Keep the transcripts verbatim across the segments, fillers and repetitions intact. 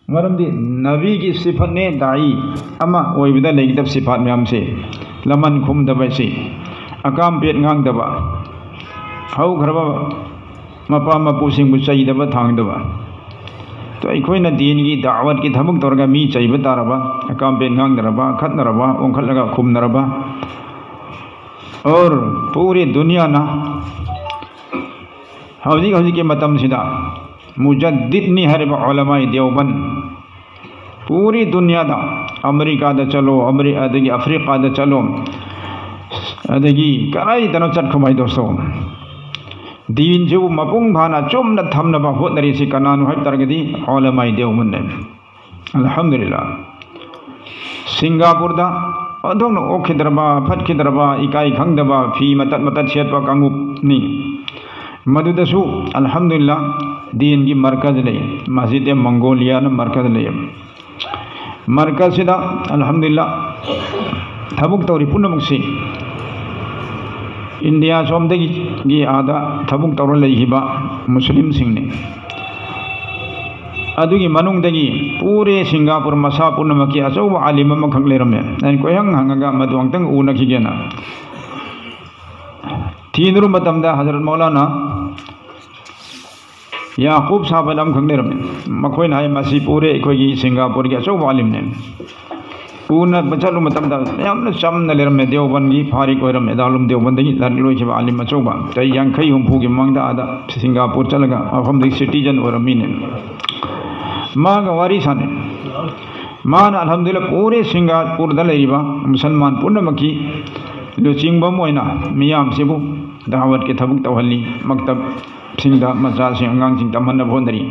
ꯃꯔꯝꯗꯤ ꯅꯕꯤꯒꯤ ꯁꯤꯐꯠꯅꯦ ꯗꯥꯏ ꯑꯃ ꯑꯣꯏꯕꯗ ꯂꯩꯒꯗꯕ ꯁꯤꯐꯥꯠ ꯃꯌꯥꯝꯁꯦ꯫ ꯂꯃꯟ ꯈꯨꯝꯗꯕ ꯑꯁꯤ, ꯑꯀꯥꯝ ꯄꯦꯠ ꯉꯥꯡꯗꯕ, ꯍꯧꯈ꯭ꯔꯕ ꯃꯄꯥ ꯃꯄꯨꯁꯤꯡꯕꯨ ꯆꯩꯗꯕ ꯊꯥꯡꯗꯕ꯫ ꯑꯗꯣ ꯑꯩꯈꯣꯏꯅ ꯗꯤꯟꯒꯤ ꯗꯥꯋꯠꯀꯤ ꯊꯕꯛ ꯇꯧꯔꯒ ꯃꯤ ꯆꯩꯕ ꯇꯥꯔꯕ, ꯑꯀꯥꯝ ꯄꯦꯠ ꯉꯥꯡꯅꯔꯕ, ꯈꯠꯅꯔꯕ, ꯑꯣꯟꯈꯠꯂꯒ ꯈꯨꯝꯅꯔꯕ, ꯑꯣꯔ ꯄꯨꯔꯤ ꯗꯨꯅꯤꯌꯥꯅ ꯍꯧꯖꯤꯛ ꯍꯧꯖꯤꯛꯀꯤ ꯃꯇꯝꯁꯤꯗ ꯃꯨꯖꯗꯤꯗꯅꯤ ꯍꯥꯏꯔꯤꯕ ꯎꯂꯃꯥꯏ ꯗꯦꯋꯕꯟ ꯄꯨꯔꯤ ꯗꯨꯅꯤꯌꯥꯗ, ꯑꯃꯦꯔꯤꯀꯥꯗ ꯆꯠꯂꯣ, ꯑꯃꯦꯔꯤ-, ꯑꯗꯒꯤ ꯑꯐ꯭ꯔꯤꯀꯥꯗ ꯆꯠꯂꯣ, ꯑꯗꯒꯤ ꯀꯗꯥꯏꯗꯅꯣ ꯆꯠꯈꯣ ꯃꯥꯏ ꯗꯣꯁꯇꯣ, ꯗꯤꯟꯁꯤꯕꯨ ꯃꯄꯨꯡ ꯐꯥꯅ ꯆꯨꯝꯅ ꯊꯝꯅꯕ ꯍꯣꯠꯅꯔꯤꯁꯤ ꯀꯅꯥꯅꯣ ꯍꯥꯏꯕ ꯇꯥꯔꯒꯗꯤ ꯎꯂꯃꯥꯏ ꯗꯦꯋꯕꯟꯅꯦ꯫ ꯑꯜꯍꯝꯗꯨꯂꯤꯜꯂꯥ꯫ ꯁꯤꯡꯒꯥꯄꯨꯔꯗ ꯑꯣꯟꯊꯣꯛꯅ ꯑꯣꯛꯈꯤꯗ꯭ꯔꯕ, ꯐꯠꯈꯤꯗ꯭ꯔꯕ, ꯏꯀꯥꯏ ꯈꯪꯗꯕ, ꯐꯤ ꯃꯇꯠ ꯃꯇꯠ ꯁꯦꯠꯄ ꯀꯥꯡꯂꯨꯞꯅꯤ꯫ ꯃꯗꯨꯗꯁꯨ ꯑꯜꯍꯝꯗꯨꯂꯤꯜꯂꯥ ꯗꯤꯟꯒꯤ ꯃꯔꯀꯖ ꯂꯩ, ꯃꯁꯖꯤꯗ ꯃꯪꯒꯣꯂꯤꯌꯥꯅ ꯃꯔꯀꯖ ꯂꯩ꯫ ꯃꯔꯀꯖꯁꯤꯗ ꯑꯜꯍꯝꯗꯨꯂꯤꯜꯂꯥ ꯊꯕꯛ ꯇꯧꯔꯤ ꯄꯨꯝꯅꯃꯛꯁꯤ ꯏꯟꯗꯤꯌꯥ ꯁꯣꯝꯗꯒꯤ ꯑꯥꯗ ꯊꯕꯛ ꯇꯧꯔ ꯂꯩꯈꯤꯕ ꯃꯨꯁꯂꯤꯝꯁꯤꯡꯅꯤ꯫ ꯑꯗꯨꯒꯤ ꯃꯅꯨꯡꯗꯒꯤ ꯄꯨꯔꯦ ꯁꯤꯡꯒꯥꯄꯨꯔ ꯃꯁꯥ ꯄꯨꯝꯅꯃꯛꯀꯤ ꯑꯆꯧꯕ ꯑꯥꯂꯤꯝ ꯑꯃꯈꯛ ꯂꯩꯔꯝꯃꯦ꯫ ꯑꯩꯅ ꯀꯣꯏꯍꯪ ꯍꯪꯉꯒ ꯃꯗꯨ ꯑꯃꯨꯛꯇꯪ ꯎꯅꯈꯤꯒꯦꯅ ꯊꯤꯗꯨꯔꯨ ꯃꯇꯝꯗ ꯍꯖꯔꯠ ꯃꯧꯂꯥꯅꯥ ꯌꯥꯀꯨꯕ ꯁꯥꯍꯕ ꯍꯥꯏꯅ ꯑꯃꯈꯛ ꯂꯩꯔꯝꯃꯤ꯫ ꯃꯈꯣꯏꯅ ꯍꯥꯏ, "ꯃꯁꯤ ꯄꯨꯔꯦ ꯑꯩꯈꯣꯏꯒꯤ ꯁꯤꯡꯒꯥꯄꯨꯔꯒꯤ ꯑꯆꯧꯕ ꯑꯥꯂꯤꯝꯅꯦ"꯫ ꯎꯅꯕ ꯆꯠꯂꯨ ꯃꯇꯝꯗ ꯌꯥꯝꯅ ꯆꯝꯅ ꯂꯩꯔꯝꯃꯦ꯫ ꯗꯦꯋꯕꯟꯒꯤ ꯐꯥꯔꯤꯛ ꯑꯣꯏꯔꯝꯃꯦ꯫ ꯗꯥꯔꯨꯜ ꯎꯂꯨꯝ ꯗꯦꯋꯕꯟꯗꯒꯤ ꯂꯥꯏꯔꯤꯛ ꯂꯣꯏꯈꯤꯕ ꯑꯥꯂꯤꯝ ꯑꯆꯧꯕ꯫ ꯆꯍꯤ ꯌꯥꯡꯈꯩ ꯍꯨꯝꯐꯨꯒꯤ ꯃꯃꯥꯡꯗ ꯑꯥꯗ ꯁꯤꯡꯒꯥꯄꯨꯔ ꯆꯠꯂꯒ ꯃꯐꯝꯗꯨꯒꯤ citizen ꯑꯣꯏꯔꯝꯃꯤꯅꯦ꯫ ꯃꯥꯒ ꯋꯥꯔꯤ ꯁꯥꯟꯅꯩ꯫ ꯃꯥꯅ ꯑꯜꯍꯝꯗꯨꯂꯤꯜꯂꯥ ꯄꯨꯔꯦ ꯁꯤꯡꯒꯥꯄꯨꯔꯗ ꯂꯩꯔꯤꯕ ꯃꯨꯁꯜꯃꯥꯟ ꯄꯨꯝꯅꯃꯛꯀꯤ ꯂꯨꯆꯤꯡꯕ ꯑꯃ ꯑꯣꯏꯅ ꯃꯤꯌꯥꯝꯁꯤꯕꯨ ꯗꯥꯋꯠꯀꯤ ꯊꯕꯛ ꯇꯧꯍꯜꯂꯤ꯫ ꯃꯛꯇꯕꯁꯤꯡꯗ ꯃꯆꯥꯁꯤꯡ, ꯑꯉꯥꯡꯁꯤꯡ ꯇꯝꯍꯟꯅꯕ ꯍꯣꯠꯅꯔꯤ꯫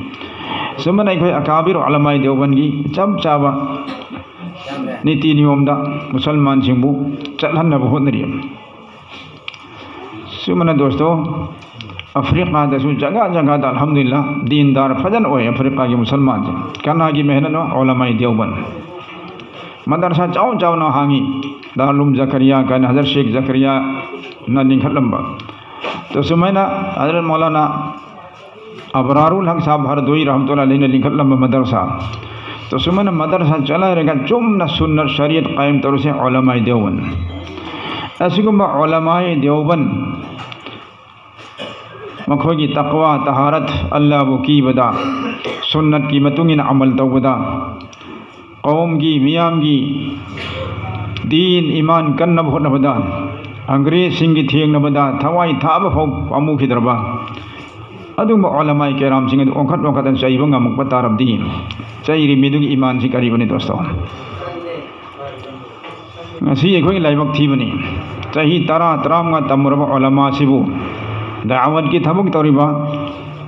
ꯁꯨꯃꯥꯏꯅ ꯑꯩꯈꯣꯏ ꯑꯀꯥꯕꯤꯔ ꯎꯂꯃꯥꯏ ꯗꯦꯋꯕꯟꯒꯤ ꯏꯆꯝ ꯆꯥꯕ ꯅꯤꯇꯤ ꯅꯤꯌꯣꯝꯗ ꯃꯨꯁꯜꯃꯥꯟꯁꯤꯡꯕꯨ ꯆꯠꯍꯟꯅꯕ ꯍꯣꯠꯅꯔꯤ꯫ ꯁꯨꯃꯥꯏꯅ ꯗꯣꯁꯇꯣ, ꯑꯐ꯭ꯔꯤꯀꯥꯗꯁꯨ ꯖꯒꯥ ꯖꯒꯥꯗ ꯑꯜꯍꯝꯗꯨꯂꯤꯜꯂꯥ ꯗꯤꯟꯗꯥꯔ ꯐꯖꯅ ꯑꯣꯏ꯫ ꯑꯐ꯭ꯔꯤꯀꯥꯒꯤ ꯃꯨꯁꯜꯃꯥꯟꯁꯦ ꯀꯅꯥꯒꯤ ꯃꯦꯍꯅꯠꯅꯣ? ꯎꯂꯃꯥꯏ ꯗꯦꯋꯕꯟ꯫ ꯃꯗꯔꯁꯥ ꯆꯥꯎ ꯆꯥꯎꯅ ꯍꯥꯡꯉꯤ꯫ ꯗꯥꯔꯨꯜ ꯎꯂꯨꯝ ꯖꯀꯔꯤꯌꯥ ꯀꯥꯏꯅ ꯍꯖꯔꯠ ꯁꯦꯈ ꯖꯀꯔꯤꯌꯥꯅ ꯂꯤꯡꯈꯠꯂꯝꯕ꯫ ꯑꯗꯣ ꯁꯨꯃꯥꯏꯅ ꯍꯖꯔꯠ ꯃꯧꯂꯥꯅꯥ ꯑꯕꯔꯥꯔꯨꯜ ꯍꯛ ꯁꯥꯍꯕ ꯍꯔꯗꯣꯏ ꯔꯍꯃꯇꯨꯜꯂꯥꯍꯤ ꯑꯂꯩꯍꯤꯅ ꯂꯤꯡꯈꯠꯂꯝꯕ ꯃꯗꯔꯁꯥ꯫ ꯇꯣ ꯁꯨꯃꯥꯏꯅ ꯃꯗꯔꯁꯥ ꯆꯂꯥꯏꯔꯒ ꯆꯨꯝꯅ ꯁꯨꯟꯅꯠ ꯁꯔꯤꯌꯠ ꯀꯥꯌꯝ ꯇꯧꯔꯤꯁꯦ ꯎꯂꯃꯥꯏ ꯗꯦꯋꯕꯟ꯫ ꯑꯁꯤꯒꯨꯝꯕ ꯎꯂꯃꯥꯏ ꯗꯦꯋꯕꯟ ꯃꯈꯣꯏꯒꯤ ꯇꯛꯋꯥ, ꯇꯍꯥꯔꯠ, ꯑꯜꯂꯥꯍꯕꯨ ꯀꯤꯕꯗ, ꯁꯨꯟꯅꯠꯀꯤ ꯃꯇꯨꯡ ꯏꯟꯅ ꯑꯃꯜ ꯇꯧꯕꯗ, ꯀꯧꯝꯒꯤ, ꯃꯤꯌꯥꯝꯒꯤ ꯗꯤꯟ, ꯏꯃꯥꯟ ꯀꯟꯅꯕ ꯍꯣꯠꯅꯕꯗ, ꯑꯪꯒ꯭ꯔꯦꯖꯁꯤꯡꯒꯤ ꯊꯦꯡꯅꯕꯗ ꯊꯋꯥꯏ ꯊꯥꯕ ꯐꯥꯎ ꯄꯥꯝꯃꯨꯈꯤꯗ꯭ꯔꯕ ꯑꯗꯨꯒꯨꯝꯕ ꯎꯂꯃꯥꯏ ꯀꯦꯔꯥꯝꯁꯤꯡ ꯑꯗꯨ ꯑꯣꯟꯈꯠ ꯑꯣꯟꯈꯠꯇꯅ ꯆꯩꯕ ꯉꯝꯃꯛꯄ ꯇꯥꯔꯕꯗꯤ, ꯆꯩꯔꯤ ꯃꯤꯗꯨꯒꯤ ꯏꯃꯥꯟꯁꯤ ꯀꯔꯤꯕꯨꯅꯤ, ꯗꯣꯁꯇꯣ? ꯉꯁꯤ ꯑꯩꯈꯣꯏꯒꯤ ꯂꯥꯏꯕꯛ ꯊꯤꯕꯅꯤ꯫ ꯆꯍꯤ ꯇꯔꯥ, ꯇꯔꯥꯃꯉꯥ ꯇꯝꯃꯨꯔꯕ ꯎꯂꯃꯥꯁꯤꯕꯨ ꯗꯥꯋꯠꯀꯤ ꯊꯕꯛ ꯇꯧꯔꯤꯕ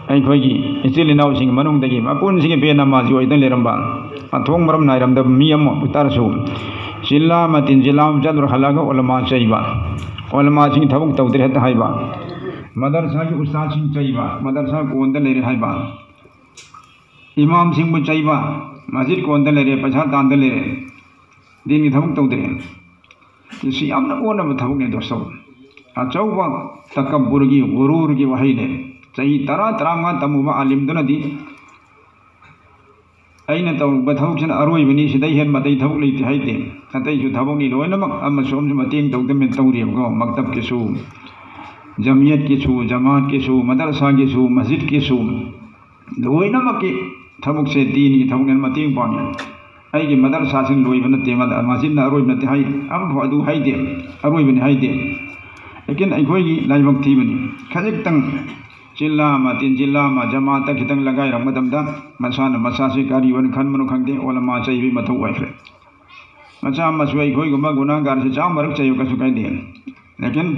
ꯑꯩꯈꯣꯏꯒꯤ ꯏꯆꯤꯜ ꯏꯅꯥꯎꯁꯤꯡꯒꯤ ꯃꯅꯨꯡꯗꯒꯤ ꯃꯄꯨꯟꯁꯤꯒꯤ ꯕꯦꯅꯃꯥꯖꯤ ꯑꯣꯏꯗꯨꯅ ꯂꯩꯔꯝꯕ, ꯃꯊꯣꯡ ꯃꯔꯝ ꯅꯥꯏꯔꯝꯗꯕ ꯃꯤ ꯑꯃ ꯑꯣꯏꯇꯥꯔꯁꯨ, ꯖꯤꯜꯂꯥ ꯑꯃ, ꯇꯤꯟ ꯖꯤꯜꯂꯥ ꯑꯃ ꯆꯠꯂꯨꯔ ꯍꯜꯂꯛꯑꯒ ꯎꯂꯃꯥ ꯆꯩꯕ, ꯎꯂꯃꯥꯁꯤꯡ ꯊꯕꯛ ꯇꯧꯗ꯭ꯔꯦ ꯍꯦꯛꯇ ꯍꯥꯏꯕ, ꯃꯗꯔꯁꯥꯒꯤ ꯎꯁꯇꯥꯗꯁꯤꯡ ꯆꯩꯕ, ꯃꯗꯔꯁꯥ ꯀꯣꯟꯗ ꯂꯩꯔꯦ ꯍꯥꯏꯕ, ꯏꯃꯥꯝꯁꯤꯡꯕꯨ ꯆꯩꯕ, ꯃꯁꯖꯤꯗ ꯀꯣꯟꯗ ꯂꯩꯔꯦ, ꯄꯩꯁꯥ ꯇꯥꯟꯗ ꯂꯩꯔꯦ, ꯗꯤꯟꯒꯤ ꯊꯕꯛ ꯇꯧꯗ꯭ꯔꯦ꯫ ꯃꯁꯤ ꯌꯥꯝꯅ ꯑꯣꯟꯅꯕ ꯊꯕꯛꯅꯦ, ꯗꯣꯁꯇꯣ꯫ ꯑꯆꯧꯕ ꯇꯀꯕꯨꯔꯒꯤ, ꯒꯨꯔꯨꯔꯒꯤ ꯋꯥꯍꯩꯅꯦ꯫ ꯆꯍꯤ ꯇꯔꯥ, ꯇꯔꯥꯃꯉꯥ ꯇꯝꯃꯨꯕ ꯑꯥꯂꯤꯝꯗꯨꯅꯗꯤ ꯑꯩꯅ ꯇꯧꯕ ꯊꯕꯛꯁꯤꯅ ꯑꯔꯣꯏꯕꯅꯤ, ꯁꯤꯗꯩ ꯍꯦꯟꯕ ꯑꯇꯩ ꯊꯕꯛ ꯂꯩꯇꯦ ꯍꯥꯏꯗꯦ꯫ ꯑꯇꯩꯁꯨ ꯊꯕꯛꯅꯤ ꯂꯣꯏꯅꯃꯛ, ꯑꯃꯁꯨ ꯑꯃꯁꯨ ꯃꯇꯦꯡ ꯇꯧꯗꯃꯤꯅ ꯇꯧꯔꯤꯕꯀꯣ, ꯃꯛꯇꯕꯀꯤꯁꯨ, ꯖꯃꯤꯌꯠꯀꯤꯁꯨ, ꯖꯃꯥꯠꯀꯤꯁꯨ, ꯃꯗꯔꯁꯥꯒꯤꯁꯨ, ꯃꯁꯖꯤꯗꯀꯤꯁꯨ, ꯂꯣꯏꯅꯃꯛꯀꯤ ꯊꯕꯛꯁꯦ ꯗꯤꯟꯒꯤ ꯊꯕꯛꯅꯦꯅ ꯃꯇꯦꯡ ꯄꯥꯡꯉꯤ꯫ ꯑꯩꯒꯤ ꯃꯗꯔꯁꯥꯁꯤ ꯂꯣꯏꯕ ꯅꯠꯇꯦ, ꯃꯗ-, ꯃꯁꯖꯤꯗꯅ ꯑꯔꯣꯏꯕ ꯅꯠꯇꯦ ꯍꯥꯏ, ꯑꯃꯐꯥꯎ ꯑꯗꯨ ꯍꯥꯏꯗꯦ, ꯑꯔꯣꯏꯕꯅꯤ ꯍꯥꯏꯗꯦ꯫ ꯂꯦꯀꯤꯟ ꯑꯩꯈꯣꯏꯒꯤ ꯂꯥꯏꯕꯛ ꯊꯤꯕꯅꯤ꯫ ꯈꯖꯤꯛꯇꯪ ꯖꯤꯜꯂꯥ ꯑꯃ, ꯇꯤꯟ ꯖꯤꯜꯂꯥ ꯑꯃ, ꯖꯃꯥꯠꯇ ꯈꯤꯇꯪ ꯂꯒꯥꯏꯔꯛꯄ ꯃꯇꯝꯗ ꯃꯁꯥꯅ ꯃꯁꯥꯁꯤ ꯀꯔꯤ ꯑꯣꯏꯅ ꯈꯟꯕꯅꯣ ꯈꯪꯗꯦ, ꯎꯂꯃꯥ ꯆꯩꯕꯒꯤ ꯃꯊꯧ ꯑꯣꯏꯈ꯭ꯔꯦ꯫ ꯃꯆꯥ ꯃꯁꯨ ꯑꯩꯈꯣꯏꯒꯨꯝꯕ ꯒꯨꯅꯥꯒꯥꯔꯁꯤ ꯆꯥꯝꯃꯔꯛ ꯆꯩꯌꯨ, ꯀꯩꯁꯨ ꯀꯥꯏꯗꯦ꯫ ꯂꯦꯀꯤꯟ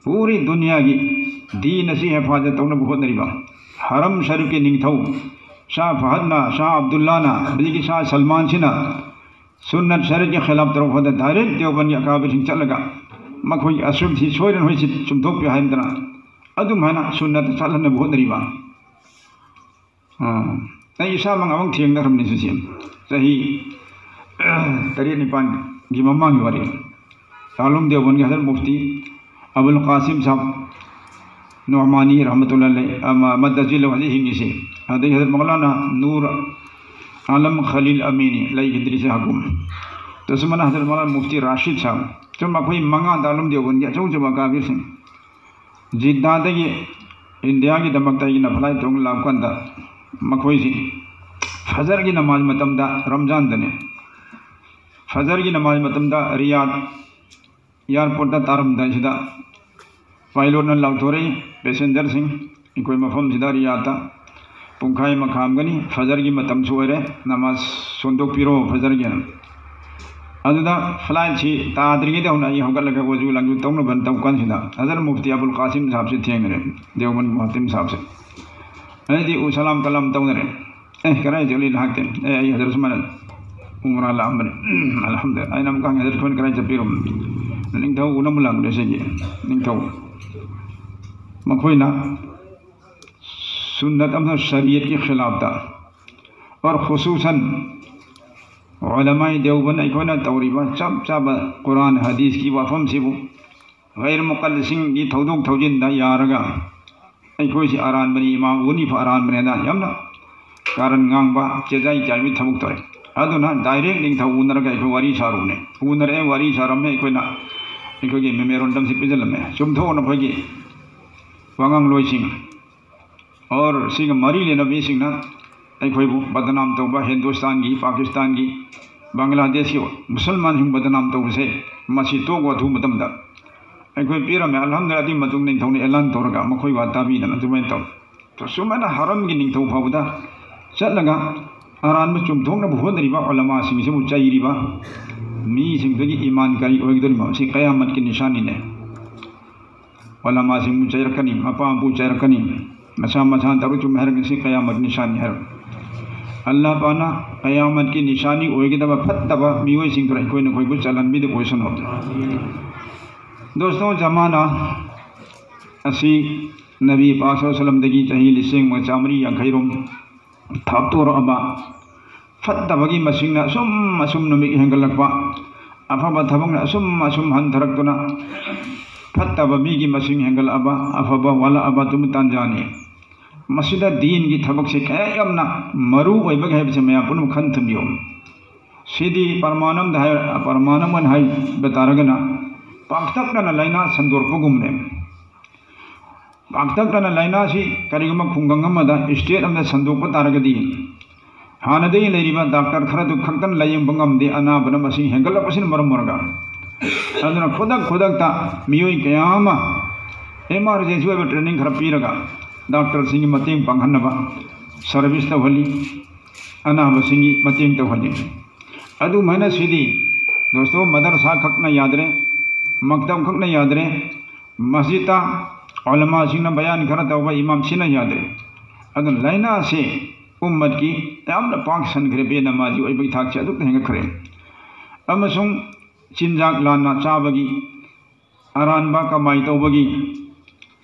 ꯄꯨꯔꯤ ꯗꯨꯅꯤꯌꯥꯒꯤ ꯗꯤꯟ ꯑꯁꯤ ꯍꯦꯐꯥꯖꯠ ꯇꯧꯅꯕ ꯍꯣꯠꯅꯔꯤꯕ, ꯍꯔꯝ ꯁꯔꯤꯐꯀꯤ ꯅꯤꯡꯊꯧ ꯁꯥꯍ ꯐꯍꯗꯅ, ꯁꯥꯍ ꯑꯕꯗꯨꯜꯂꯥꯅ, ꯍꯧꯖꯤꯛꯀꯤ ꯁꯥꯍ ꯁꯜꯃꯥꯟꯁꯤꯅ ꯁꯨꯟꯅꯠ ꯁꯔꯤꯐꯀꯤ ꯈꯤꯂꯥꯐ ꯇꯧꯔꯛꯄꯗ direct ꯗꯦꯋꯕꯟꯒꯤ ꯑꯀꯥꯕꯤꯔꯁꯤꯡ ꯆꯠꯂꯒ ꯃꯈꯣꯏꯒꯤ ꯑꯁꯨꯝꯁꯤ ꯁꯣꯏꯗꯅ ꯍꯣꯏꯁꯤ ꯆꯨꯝꯊꯣꯛꯄꯤꯌꯨ ꯍꯥꯏꯗꯅ ꯑꯗꯨꯝ ꯍꯥꯏꯅ ꯁꯨꯟꯅꯠꯇ ꯆꯠꯍꯟꯅꯕ ꯍꯣꯠꯅꯔꯤꯕ꯫ ꯑꯥ, ꯑꯩ ꯏꯁꯥꯃꯛ ꯑꯃꯨꯛ ꯊꯦꯡꯅꯈ꯭ꯔꯕꯅꯤ ꯁꯤꯁꯦ꯫ ꯆꯍꯤ ꯇꯔꯦꯠ ꯅꯤꯄꯥꯟꯒꯤ ꯃꯃꯥꯡꯒꯤ ꯋꯥꯔꯤ꯫ ꯗꯥꯔꯨꯜ ꯎꯂꯨꯝ ꯗꯦꯋꯕꯟꯒꯤ ꯍꯖꯔꯠ ꯃꯨꯐꯇꯤ ꯑꯕꯨꯜ ꯀꯥꯁꯤꯝ ꯁꯥꯍꯕ ꯅꯣꯃꯥꯅꯤ ꯔꯍꯃꯇꯨꯜꯂꯥꯍꯤ ꯑꯂꯩ, ꯑꯃ, ꯃꯗꯗ ꯖꯤꯜꯂꯥꯍꯨ ꯍꯧꯖꯤꯛ ꯍꯤꯡꯉꯤꯁꯤ꯫ ꯑꯗꯒꯤ ꯍꯖꯔꯠ ꯃꯧꯂꯥꯅꯥ ꯅꯨꯔ ꯑꯥꯂꯝ ꯈꯂꯤꯜ ꯑꯃꯤꯅꯤ ꯂꯩꯈꯤꯗ꯭ꯔꯤꯁꯦ ꯍꯀꯨꯝ꯫ ꯇꯁꯨꯃꯅ ꯍꯖꯔꯠ ꯃꯧꯂꯥꯅꯥ ꯃꯨꯐꯇꯤ ꯔꯥꯁꯤꯗ ꯁꯥꯍꯕ꯫ ꯁꯨꯝ ꯃꯈꯣꯏ ꯃꯉꯥ ꯗꯥꯔꯨꯜ ꯗꯦꯋꯕꯟꯒꯤ ꯑꯆꯧ ꯑꯆꯧꯕ ꯑꯀꯥꯕꯤꯔꯁꯤꯡ꯫ ꯖꯤꯗꯥꯗꯒꯤ ꯏꯟꯗꯤꯌꯥꯒꯤꯗꯃꯛꯇ ꯑꯩꯅ ꯐ꯭ꯂꯥꯏꯠ ꯇꯣꯡ ꯂꯥꯛꯄ ꯀꯥꯟꯗ ꯃꯈꯣꯏꯁꯤ ꯐꯖꯔꯒꯤ ꯅꯃꯥꯖ ꯃꯇꯝꯗ, ꯔꯝꯖꯥꯟꯗꯅꯦ, ꯐꯖꯔꯒꯤ ꯅꯃꯥꯖ ꯃꯇꯝꯗ ꯔꯤꯌꯥꯗ ꯑꯦꯌꯥꯔꯄꯣꯔꯠꯇ ꯇꯥꯔꯝꯗꯥꯏꯁꯤꯗ ꯄꯥꯏꯂꯣꯠꯅ ꯂꯥꯎꯊꯣꯔꯛꯏ, "ꯄꯦꯁꯦꯟꯖꯔꯁꯤꯡ, ꯑꯩꯈꯣꯏ ꯃꯐꯝꯁꯤꯗ ꯔꯤꯌꯥꯗꯇ ꯄꯨꯡꯈꯥꯏ ꯑꯃ ꯈꯥꯝꯒꯅꯤ, ꯐꯖꯔꯒꯤ ꯃꯇꯝꯁꯨ ꯑꯣꯏꯔꯦ, ꯅꯃꯥꯖ ꯁꯣꯟꯗꯣꯛꯄꯤꯔꯣ ꯐꯖꯔꯒꯤꯅ"꯫ ꯑꯗꯨꯗ ꯐ꯭ꯂꯥꯏꯠꯁꯤ ꯇꯥꯗ꯭ꯔꯤꯉꯩꯗ ꯍꯧꯅ ꯑꯩ ꯍꯧꯒꯠꯂꯒ ꯋꯖꯨ ꯂꯥꯡꯖꯨ ꯇꯧꯅꯕ ꯇꯧ ꯀꯥꯟꯁꯤꯗ ꯍꯖꯔꯠ ꯃꯨꯐꯇꯤ ꯑꯕꯨꯜ ꯀꯥꯁꯤꯝ ꯁꯥꯍꯕꯁꯤ ꯊꯦꯡꯅꯔꯦ, ꯗꯦꯋꯕꯟ ꯃꯨꯍꯇꯤꯝ ꯁꯥꯍꯕꯁꯦ꯫ ꯑꯗꯩꯗꯤ ꯎ ꯁꯂꯥꯝ ꯀꯂꯥꯝ ꯇꯧꯅꯔꯦ꯫ "ꯑꯦ, ꯀꯗꯥꯏ ꯆꯠꯂꯤ ꯂꯥꯛꯇꯦ?" "ꯑꯦ, ꯑꯩ ꯍꯖꯔꯠ ꯁꯨꯃꯥꯏꯅ ꯎꯃꯔꯥ ꯂꯥꯛꯑꯝꯕꯅꯤ꯫" "ꯑꯜꯍꯝꯗꯨꯂꯤꯜꯂꯥꯍ꯫" ꯑꯩꯅ ꯑꯃꯨꯛꯀ ꯍꯪꯉꯦ, "ꯍꯖꯔꯠ, ꯑꯩꯈꯣꯏꯅ ꯀꯗꯥꯏ ꯆꯠꯄꯤꯔꯨꯝ?" "ꯅꯤꯡꯊꯧ ꯎꯅꯕ ꯂꯥꯛꯄꯅꯦ ꯁꯤꯒꯤ ꯅꯤꯡꯊꯧ꯫" ꯃꯈꯣꯏꯅ ꯁꯨꯟꯅꯠ ꯑꯃꯁꯨꯡ ꯁꯔꯤꯌꯠꯀꯤ ꯈꯤꯂꯥꯐꯇ, ꯑꯣꯔ ꯈꯨꯁꯨꯁꯟ ꯎꯂꯃꯥꯏ ꯗꯦꯋꯕꯟ ꯑꯩꯈꯣꯏꯅ ꯇꯧꯔꯤꯕ ꯆꯞ ꯆꯥꯕ ꯀꯨꯔꯥꯟ ꯍꯗꯤꯁꯀꯤ ꯋꯥꯐꯝꯁꯤꯕꯨ ꯒꯩꯔ ꯃꯨꯀꯜꯂꯤꯁꯤꯡꯒꯤ ꯊꯧꯗꯣꯛ ꯊꯧꯖꯤꯟꯗ ꯌꯥꯔꯒ ꯑꯩꯈꯣꯏꯁꯤ ꯑꯔꯥꯟꯕꯅꯤ, ꯏꯃꯥꯝ ꯎꯅꯤꯐ ꯑꯔꯥꯟꯕꯅꯦꯅ ꯌꯥꯝꯅ ꯀꯥꯔꯟ ꯉꯥꯡꯕ, ꯆꯦꯖꯥꯏ ꯆꯥꯏꯕꯒꯤ ꯊꯕꯛ ꯇꯧꯔꯦ꯫ ꯑꯗꯨꯅ ꯗꯥꯏꯔꯦꯛ ꯅꯤꯡꯊꯧ ꯎꯅꯔꯒ ꯑꯩꯈꯣꯏ ꯋꯥꯔꯤ ꯁꯥꯔꯨꯕꯅꯦ꯫ ꯎꯅꯔꯛꯑꯦ, ꯋꯥꯔꯤ ꯁꯥꯔꯝꯃꯦ꯫ ꯑꯩꯈꯣꯏꯅ ꯑꯩꯈꯣꯏꯒꯤ ꯃꯦꯃꯣꯔꯦꯟꯗꯝꯁꯤ ꯄꯤꯁꯤꯜꯂꯝꯃꯦ꯫ ꯆꯨꯝꯊꯣꯛꯅ ꯑꯩꯈꯣꯏꯒꯤ ꯋꯥꯉꯥꯡꯂꯣꯏꯁꯤꯡ ꯑꯣꯔ ꯁꯤꯒ ꯃꯔꯤ ꯂꯩꯅꯕ ꯃꯤꯁꯤꯡꯅ ꯑꯩꯈꯣꯏꯕꯨ ꯕꯗꯅꯥꯝ ꯇꯧꯕ, ꯍꯤꯟꯗꯨꯁꯇꯥꯟꯒꯤ, ꯄꯥꯀꯤꯁꯇꯥꯟꯒꯤ, ꯕꯪꯒ꯭ꯂꯥꯗꯦꯁꯀꯤ ꯃꯨꯁꯜꯃꯥꯟꯁꯤꯡ ꯕꯗꯅꯥꯝ ꯇꯧꯕꯁꯦ, ꯃꯁꯤ ꯇꯣꯛꯑꯣ ꯑꯊꯨꯕ ꯃꯇꯝꯗ꯫ ꯑꯩꯈꯣꯏ ꯄꯤꯔꯝꯃꯦ꯫ ꯑꯜꯍꯝꯗꯨꯂꯤꯜꯂꯥꯍ, ꯑꯗꯨꯒꯤ ꯃꯇꯨꯡ ꯅꯤꯡꯊꯧꯅ ꯑꯦꯂꯥꯟ ꯇꯧꯔꯒ ꯃꯈꯣꯏ ꯋꯥ ꯇꯥꯕꯤꯗꯅ ꯑꯗꯨꯃꯥꯏꯅ ꯇꯧ꯫ ꯁꯨꯃꯥꯏꯅ ꯍꯔꯝꯒꯤ ꯅꯤꯡꯊꯧ ꯐꯥꯎꯕꯗ ꯆꯠꯂꯒ ꯑꯔꯥꯟꯕ ꯆꯨꯝꯊꯣꯛꯅꯕ ꯍꯣꯠꯅꯔꯤꯕ ꯎꯂꯃꯥꯁꯤꯡꯁꯤꯕꯨ ꯆꯩꯔꯤꯕ ꯃꯤꯁꯤꯡꯗꯨꯒꯤ ꯏꯃꯥꯟ ꯀꯔꯤ ꯑꯣꯏꯒꯗꯧꯔꯤꯕꯅꯣ? ꯁꯤ ꯀꯌꯥꯃꯠꯀꯤ ꯅꯤꯁꯥꯅꯤꯅꯦ꯫ ꯎꯂꯃꯥꯁꯤꯡꯕꯨ ꯆꯩꯔꯛꯀꯅꯤ, ꯃꯄꯥ ꯃꯄꯨ ꯆꯩꯔꯛꯀꯅꯤ, ꯃꯁꯥ ꯃꯁꯥꯅ ꯇꯧꯔ ꯆꯨꯝꯃꯦ ꯍꯥꯏꯔꯒ ꯁꯤ ꯀꯌꯥꯃꯠ ꯅꯤꯁꯥꯅꯤ ꯍꯥꯏꯔ꯫ ꯑꯜꯂꯥꯍ ꯄꯥꯛꯅ ꯀꯌꯥꯃꯠꯀꯤ ꯅꯤꯁꯥꯅꯤ ꯑꯣꯏꯒꯗꯕ ꯐꯠꯇꯕ ꯃꯤꯑꯣꯏꯁꯤꯡꯗꯨꯅ ꯑꯩꯈꯣꯏ ꯅꯈꯣꯏꯕꯨ ꯆꯜꯍꯟꯕꯤꯗꯕ ꯑꯣꯏꯁꯅꯨ꯫ ꯗꯣꯁꯇꯣ, ꯖꯃꯥꯅꯥ ꯑꯁꯤ ꯅꯕꯤ ꯄꯥꯛ ꯁꯜꯂꯜꯂꯥꯍꯨ ꯑꯂꯥꯏꯍꯤ ꯋꯥꯁꯜꯂꯝꯗꯒꯤ ꯆꯍꯤ ꯂꯤꯁꯤꯡ ꯑꯃ ꯆꯥꯃꯔꯤ ꯌꯥꯡꯈꯩꯔꯣꯝ ꯊꯥꯞꯇꯣꯔꯛꯑꯕ, ꯐꯠꯇꯕꯒꯤ ꯃꯁꯤꯡꯅ ꯑꯁꯨꯝ ꯑꯁꯨꯝ ꯅꯨꯃꯤꯠ ꯍꯦꯟꯒꯠꯂꯛꯄ, ꯑꯐꯕ ꯊꯕꯛꯅ ꯑꯁꯨꯝ ꯑꯁꯨꯝ ꯍꯟꯊꯔꯛꯇꯨꯅ ꯐꯠꯇꯕ ꯃꯤꯒꯤ ꯃꯁꯤꯡ ꯍꯦꯟꯒꯠꯂꯛꯑꯕ, ꯑꯐꯕ ꯋꯥꯠꯂꯛꯑꯕ ꯑꯗꯨꯝꯕ ꯇꯥꯟꯖꯥꯅꯤ꯫ ꯃꯁꯤꯗ ꯗꯤꯟꯒꯤ ꯊꯕꯛꯁꯦ ꯀꯌꯥ ꯌꯥꯝꯅ ꯃꯔꯨ ꯑꯣꯏꯕꯒꯦ ꯍꯥꯏꯕꯁꯦ ꯃꯌꯥꯝ ꯄꯨꯝꯅꯃꯛ ꯈꯟ ꯊꯝꯕꯤꯌꯨ꯫ ꯁꯤꯗꯤ ꯄ꯭ꯔꯃꯥꯟ ꯑꯃꯗ ꯍꯥꯏ, ꯄ꯭ꯔꯃꯥꯟ ꯑꯃꯅ ꯍꯥꯏꯕ ꯇꯥꯔꯒꯅ, ꯄꯥꯛꯇꯛꯅꯅ ꯂꯥꯏꯅꯥ ꯁꯟꯗꯣꯔꯛꯄꯒꯨꯝꯕꯅꯦ꯫ ꯄꯥꯛꯇꯛꯅꯅ ꯂꯥꯏꯅꯥꯁꯤ ꯀꯔꯤꯒꯨꯝꯕ ꯈꯨꯡꯒꯪ ꯑꯃꯗ, state ꯑꯃꯗ ꯁꯟꯗꯣꯛꯄ ꯇꯥꯔꯒꯗꯤ, ꯍꯥꯟꯅꯗꯒꯤ ꯂꯩꯔꯤꯕ ꯗꯥꯛꯇꯔ ꯈꯔꯗꯨ ꯈꯛꯇꯅ ꯂꯥꯌꯦꯡꯕ ꯉꯝꯗꯦ, ꯑꯅꯥꯕꯅ ꯃꯁꯤꯡ ꯍꯦꯟꯒꯠꯂꯛꯄꯁꯤꯅ ꯃꯔꯝ ꯑꯣꯏꯔꯒ꯫ ꯑꯗꯨꯅ ꯈꯨꯗꯛ ꯈꯨꯗꯛꯇ ꯃꯤꯑꯣꯏ ꯀꯌꯥ ꯑꯃ emergency ꯑꯣꯏꯕ training ꯈꯔ ꯄꯤꯔꯒ ꯗꯥꯛꯇꯔꯁꯤꯡꯒꯤ ꯃꯇꯦꯡ ꯄꯥꯡꯍꯟꯅꯕ service ꯇꯧꯍꯜꯂꯤ, ꯑꯅꯥꯕꯁꯤꯡꯒꯤ ꯃꯇꯦꯡ ꯇꯧꯍꯜꯂꯤ꯫ ꯑꯗꯨꯃꯥꯏꯅ ꯁꯤꯗꯤ ꯗꯣꯁꯇꯣ ꯃꯗꯔꯁꯥ ꯈꯛꯅ ꯌꯥꯗ꯭ꯔꯦ, ꯃꯛꯇꯕ ꯈꯛꯅ ꯌꯥꯗ꯭ꯔꯦ, ꯃꯁꯖꯤꯗꯇ ꯎꯂꯃꯥꯁꯤꯡꯅ ꯕꯌꯥꯟ ꯈꯔ ꯇꯧꯕ ꯏꯃꯥꯝꯁꯤꯅ ꯌꯥꯗ꯭ꯔꯦ꯫ ꯑꯗꯨꯅ ꯂꯥꯏꯅꯥꯁꯦ ꯎꯝꯃꯠꯀꯤ ꯌꯥꯝꯅ ꯄꯥꯛ ꯁꯟꯈ꯭ꯔꯦ, ꯕꯦꯅꯃꯥꯖꯤ ꯑꯣꯏꯕꯒꯤ ꯊꯥꯛꯁꯦ ꯑꯗꯨꯛꯇ ꯍꯦꯟꯒꯠꯈ꯭ꯔꯦ꯫ ꯑꯃꯁꯨꯡ ꯆꯤꯟꯖꯥꯛ ꯂꯥꯟꯅ ꯆꯥꯕꯒꯤ, ꯑꯔꯥꯟꯕ ꯀꯃꯥꯏ ꯇꯧꯕꯒꯤ,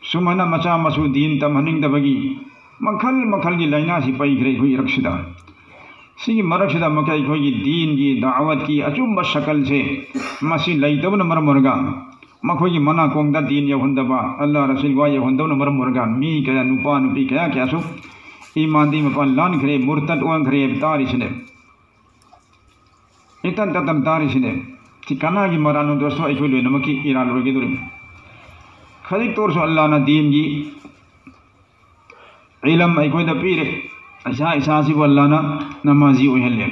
ꯁꯨꯃꯥꯏꯅ ꯃꯆꯥ ꯃꯁꯨ ꯗꯤꯟ ꯇꯝꯍꯟꯅꯤꯡꯗꯕꯒꯤ ꯃꯈꯜ ꯃꯈꯜꯒꯤ ꯂꯥꯏꯅꯥꯁꯤ ꯄꯩꯈ꯭ꯔꯦ ꯑꯩꯈꯣꯏ ꯏꯔꯛꯁꯤꯗ꯫ ꯁꯤꯒꯤ ꯃꯔꯛꯁꯤꯗ ꯑꯃꯨꯛꯀ ꯑꯩꯈꯣꯏꯒꯤ ꯗꯤꯟꯒꯤ, ꯗꯥꯋꯠꯀꯤ ꯑꯆꯨꯝꯕ ꯁꯀꯜꯁꯦ ꯃꯁꯤ ꯂꯩꯇꯕꯅ ꯃꯔꯝ ꯑꯣꯏꯔꯒ, ꯃꯈꯣꯏꯒꯤ ꯃꯅꯥꯀꯣꯡꯗ ꯗꯤꯟ ꯌꯧꯍꯟꯗꯕ, ꯑꯜꯂꯥꯍ ꯔꯁꯨꯜ ꯋꯥ ꯌꯧꯍꯟꯗꯕꯅ ꯃꯔꯝ ꯑꯣꯏꯔꯒ ꯃꯤ ꯀꯌꯥ, ꯅꯨꯄꯥ ꯅꯨꯄꯤ ꯀꯌꯥ ꯀꯌꯥꯁꯨ ꯏꯃꯥꯟꯗꯤ ꯃꯄꯥꯟ ꯂꯥꯟꯈ꯭ꯔꯦ, ꯃꯨꯔꯇꯠ ꯑꯣꯟꯈ꯭ꯔꯦ ꯍꯥꯏꯕ ꯇꯥꯔꯤꯁꯤꯅꯦ꯫ ꯏꯇꯟ ꯇꯇꯟ ꯇꯥꯔꯤꯁꯤꯅꯦ꯫ ꯁꯤ ꯀꯅꯥꯒꯤ ꯃꯔꯥꯜꯅꯣ ꯗꯣꯁꯇꯣ? ꯑꯩꯈꯣꯏ ꯂꯣꯏꯅꯃꯛꯀꯤ ꯏꯔꯥꯜ ꯑꯣꯏꯒꯗꯧꯔꯤꯕꯅꯤ꯫ ꯈꯖꯤꯛꯇ ꯑꯣꯏꯔꯁꯨ ꯑꯜꯂꯥꯍꯅ ꯗꯤꯟꯒꯤ ꯏꯂꯝ ꯑꯩꯈꯣꯏꯗ ꯄꯤꯔꯦ꯫ ꯏꯁꯥ ꯏꯁꯥꯁꯤꯕꯨ ꯑꯜꯂꯥꯍꯅ ꯅꯃꯥꯖꯤ ꯑꯣꯏꯍꯜꯂꯦ꯫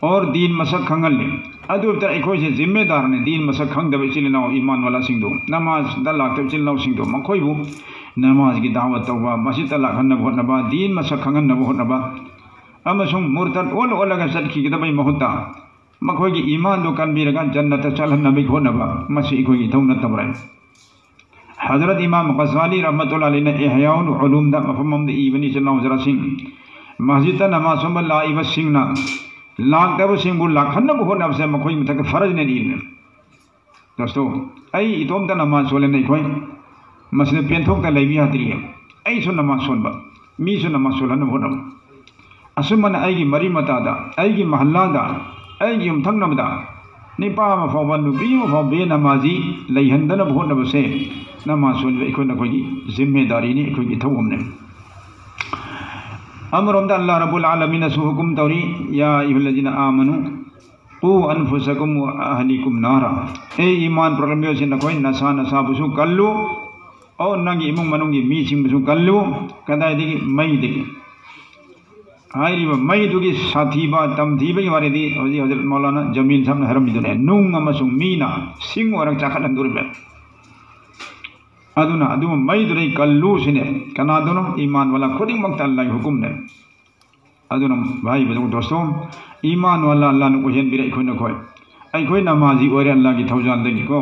ꯑꯣꯔ ꯗꯤꯟ ꯃꯁꯛ ꯈꯪꯍꯜꯂꯦ꯫ ꯑꯗꯨ ꯑꯣꯏꯕ ꯇꯥꯔꯗꯤ ꯑꯩꯈꯣꯏꯁꯦ ꯖꯤꯝꯃꯦꯗꯥꯔꯅꯤ꯫ ꯗꯤꯟ ꯃꯁꯛ ꯈꯪꯗꯕ ꯏꯆꯤꯜ ꯏꯅꯥꯎ, ꯏꯃꯥꯟ ꯋꯥꯂꯥꯁꯤꯡꯗꯣ, ꯅꯃꯥꯖꯗ ꯂꯥꯛꯇꯕ ꯏꯆꯤꯜ ꯏꯅꯥꯎꯁꯤꯡꯗꯣ, ꯃꯈꯣꯏꯕꯨ ꯅꯃꯥꯖꯒꯤ ꯗꯥꯋꯠ ꯇꯧꯕ, ꯃꯁꯖꯤꯗꯇ ꯂꯥꯛꯍꯟꯅꯕ ꯍꯣꯠꯅꯕ, ꯗꯤꯟ ꯃꯁꯛ ꯈꯪꯍꯟꯅꯕ ꯍꯣꯠꯅꯕ, ꯑꯃꯁꯨꯡ ꯃꯨꯔꯇꯠ ꯑꯣꯜ ꯑꯣꯜꯂꯒ ꯆꯠꯈꯤꯒꯗꯕꯒꯤ ꯃꯍꯨꯠꯇ ꯃꯈꯣꯏꯒꯤ ꯏꯃꯥꯟꯗꯨ ꯀꯟꯕꯤꯔꯒ ꯖꯟꯅꯠꯇ ꯆꯠꯍꯟꯅꯕꯒꯤ ꯍꯣꯠꯅꯕ, ꯃꯁꯤ ꯑꯩꯈꯣꯏꯒꯤ ꯏꯊꯧ ꯅꯠꯇꯕ꯭ꯔꯥ? ꯍꯖꯔꯠ ꯏꯃꯥꯝ ꯒꯖꯥꯂꯤ ꯔꯍꯃꯇꯨꯜꯂꯥꯍꯤ ꯑꯂꯩꯅ ꯏꯍꯌꯥꯎꯜ ꯎꯂꯨꯝꯗ ꯃꯐꯝ ꯑꯃꯗ ꯏꯕꯅꯤ, ꯏꯆꯤꯜ ꯏꯅꯥꯎ ꯍꯖꯔꯠꯁꯤꯡ, ꯃꯁꯖꯤꯗꯇ ꯅꯃꯥꯖ ꯁꯣꯟꯕ ꯂꯥꯛꯏꯕꯁꯤꯡꯅ ꯂꯥꯛꯇꯕꯁꯤꯡꯕꯨ ꯂꯥꯛꯍꯟꯅꯕ ꯍꯣꯠꯅꯕꯁꯦ ꯃꯈꯣꯏꯒꯤ ꯃꯊꯛꯇ ꯐꯔꯖꯅꯦꯅ ꯏꯕꯅꯤ꯫ ꯗꯣꯁꯇꯣ, ꯑꯩ ꯏꯇꯣꯝꯇ ꯅꯃꯥꯖ ꯁꯣꯜꯂꯦꯅ ꯑꯩꯈꯣꯏ ꯃꯁꯤꯗ ꯄꯦꯟꯊꯣꯛꯇ ꯂꯩꯕ ꯌꯥꯗ꯭ꯔꯤꯌꯦ꯫ ꯑꯩꯁꯨ ꯅꯃꯥꯖ ꯁꯣꯟꯕ, ꯃꯤꯁꯨ ꯅꯃꯥꯖ ꯁꯣꯜꯍꯟꯅꯕ ꯍꯣꯠꯅꯕ꯫ ꯑꯁꯨꯝꯕꯅ ꯑꯩꯒꯤ ꯃꯔꯤ ꯃꯇꯥꯗ, ꯑꯩꯒꯤ ꯃꯍꯜꯂꯥꯗ, ꯑꯩꯒꯤ ꯌꯨꯝꯊꯪꯅꯕꯗ ꯅꯤꯄꯥ ꯑꯃ ꯐꯥꯎꯕ, ꯅꯨꯄꯤ ꯑꯃ ꯐꯥꯎꯕ ꯕꯦꯅꯃꯥꯖꯤ ꯂꯩꯍꯟꯗꯅꯕ ꯍꯣꯠꯅꯕꯁꯦ ꯅꯃꯥꯖ ꯁꯣꯟꯕ ꯑꯩꯈꯣꯏ ꯅꯈꯣꯏꯒꯤ ꯖꯤꯝꯃꯦꯗꯥꯔꯤꯅꯤ, ꯑꯩꯈꯣꯏꯒꯤ ꯊꯧꯑꯣꯡꯅꯤ꯫ ꯑꯃꯔꯣꯝꯗ ꯑꯜꯂꯥꯍ ꯔꯕꯨꯜ ꯑꯥꯂꯃꯤꯟꯅꯁꯨ ꯍꯨꯀꯨꯝ ꯇꯧꯔꯤ, "ꯌꯥ ꯑꯌꯨꯍꯜꯂꯖꯤꯅ ꯑꯥꯃꯅꯨ ꯀꯨ ꯑꯟꯐꯨꯁꯀꯨꯝ ꯋ ꯑꯍꯂꯤꯀꯨꯝ ꯅꯥꯔꯥ"꯫ ꯑꯦ ꯏꯃꯥꯟ ꯄꯨꯔꯛꯂꯝꯕꯤꯁꯤꯡ, ꯅꯈꯣꯏ ꯅꯁꯥ ꯅꯁꯥꯕꯨꯁꯨ ꯀꯜꯂꯨ, ꯑꯣ ꯅꯪꯒꯤ ꯏꯃꯨꯡ ꯃꯅꯨꯡꯒꯤ ꯃꯤꯁꯤꯡꯕꯨꯁꯨ ꯀꯜꯂꯨ꯫ ꯀꯗꯥꯏꯗꯒꯤ? ꯃꯩꯗꯒꯤ꯫ ꯍꯥꯏꯔꯤꯕ ꯃꯩꯗꯨꯒꯤ ꯁꯥꯊꯤꯕ ꯇꯝꯊꯤꯕꯒꯤ ꯋꯥꯔꯤꯗꯤ ꯍꯧꯖꯤꯛ ꯍꯧꯖꯤꯛ ꯃꯧꯂꯥꯅꯥ ꯖꯃꯤꯜ ꯁꯥꯍꯕꯅ ꯍꯥꯏꯔꯝꯃꯤꯗꯨꯅꯦ, ꯅꯨꯡ ꯑꯃꯁꯨꯡ ꯃꯤꯅ ꯁꯤꯡ ꯑꯣꯏꯔꯒ ꯆꯥꯈꯠꯍꯟꯗꯣꯔꯤꯕꯅꯦ꯫ ꯑꯗꯨꯅ ꯑꯗꯨꯒꯨꯝꯕ ꯃꯩꯗꯨꯗꯩ ꯀꯜꯂꯨ ꯁꯤꯅꯦ꯫ ꯀꯅꯥꯗꯨꯅꯣ? ꯏꯃꯥꯟ ꯋꯥꯂꯥ ꯈꯨꯗꯤꯡꯃꯛꯇ ꯑꯜꯂꯥꯍꯒꯤ ꯍꯨꯀꯨꯝꯅꯦ꯫ ꯑꯗꯨꯅ ꯚꯥꯏ ꯕꯗꯨ ꯗꯣꯁꯇꯣ, ꯏꯃꯥꯟ ꯋꯥꯂꯥ ꯑꯜꯂꯥꯍꯅ ꯑꯣꯏꯍꯟꯕꯤꯔꯦ ꯑꯩꯈꯣꯏ ꯅꯈꯣꯏ꯫ ꯑꯩꯈꯣꯏ ꯅꯃꯥꯖꯤ ꯑꯣꯏꯔꯦ ꯑꯜꯂꯥꯍꯒꯤ ꯊꯧꯖꯥꯜꯗꯒꯤꯀꯣ꯫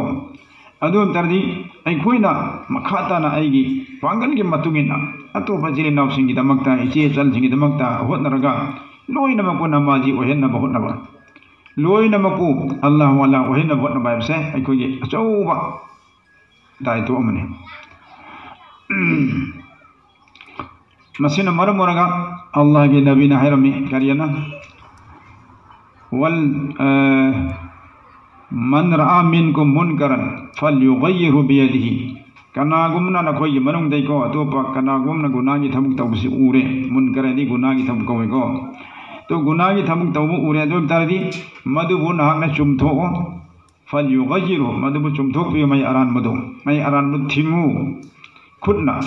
ꯑꯗꯨ ꯑꯣꯏꯕ ꯇꯥꯔꯗꯤ ꯑꯩꯈꯣꯏꯅ ꯃꯈꯥ ꯇꯥꯅ ꯑꯩꯒꯤ ꯄꯥꯡꯒꯜꯒꯤ ꯃꯇꯨꯡ ꯏꯟꯅ ꯑꯇꯣꯞꯄ ꯏꯆꯤꯜ ꯏꯅꯥꯎꯁꯤꯡꯒꯤꯗꯃꯛꯇ, ꯏꯆꯦ ꯏꯆꯜꯁꯤꯡꯒꯤꯗꯃꯛꯇ ꯍꯣꯠꯅꯔꯒ ꯂꯣꯏꯅꯃꯛꯄꯨ ꯅꯃꯥꯖꯤ ꯑꯣꯏꯍꯟꯅꯕ ꯍꯣꯠꯅꯕ, ꯂꯣꯏꯅꯃꯛꯄꯨ ꯑꯜꯂꯥꯍ ꯋꯥꯂꯥ ꯑꯣꯏꯍꯟꯅꯕ ꯍꯣꯠꯅꯕ ꯍꯥꯏꯕꯁꯦ ꯑꯩꯈꯣꯏꯒꯤ ꯑꯆꯧꯕ ꯗꯥꯏꯇꯣ ꯑꯃꯅꯤ꯫ ꯃꯁꯤꯅ ꯃꯔꯝ ꯑꯣꯏꯔꯒ ꯑꯜꯂꯥꯍꯒꯤ ꯅꯕꯤꯅ ꯍꯥꯏꯔꯝꯃꯤ, ꯀꯔꯤꯑꯅ? "ꯋꯜ, ꯑ, ꯃꯟ ꯔꯑꯥ ꯃꯤꯟꯀꯨꯝ ꯃꯨꯟꯀꯔꯟ ꯐꯜꯌꯨꯒꯌꯤꯔꯍꯨ ꯕꯤꯌꯗꯤꯍꯤ"꯫ ꯀꯅꯥꯒꯨꯝꯕꯅ ꯅꯈꯣꯏꯒꯤ ꯃꯅꯨꯡꯗꯩꯀꯣ, ꯑꯇꯣꯞꯄ ꯀꯅꯥꯒꯨꯝꯕꯅ ꯒꯨꯅꯥꯒꯤ ꯊꯕꯛ ꯇꯧꯕꯁꯤ ꯎꯔꯦ, ꯃꯨꯟꯀꯔ ꯍꯥꯏꯗꯤ ꯒꯨꯅꯥꯒꯤ ꯊꯕꯛ ꯀꯧꯏꯀꯣ꯫ ꯑꯗꯣ ꯒꯨꯅꯥꯒꯤ ꯊꯕꯛ ꯇꯧꯕ ꯎꯔꯦ, ꯑꯗꯨ ꯑꯣꯏꯕ ꯇꯥꯔꯗꯤ ꯃꯗꯨꯕꯨ ꯅꯍꯥꯛꯅ ꯆꯨꯝꯊꯣꯛꯑꯣ꯫ "ꯐꯜꯌꯨꯒꯌꯤꯔꯍꯨ", ꯃꯗꯨꯕꯨ ꯆꯨꯝꯊꯣꯛꯄꯤꯌꯨ, ꯃꯩ ꯑꯔꯥꯟꯕꯗꯨ, ꯃꯩ ꯑꯔꯥꯟꯕꯗꯨ ꯊꯤꯡꯉꯨ꯫ ꯈꯨꯠꯅ,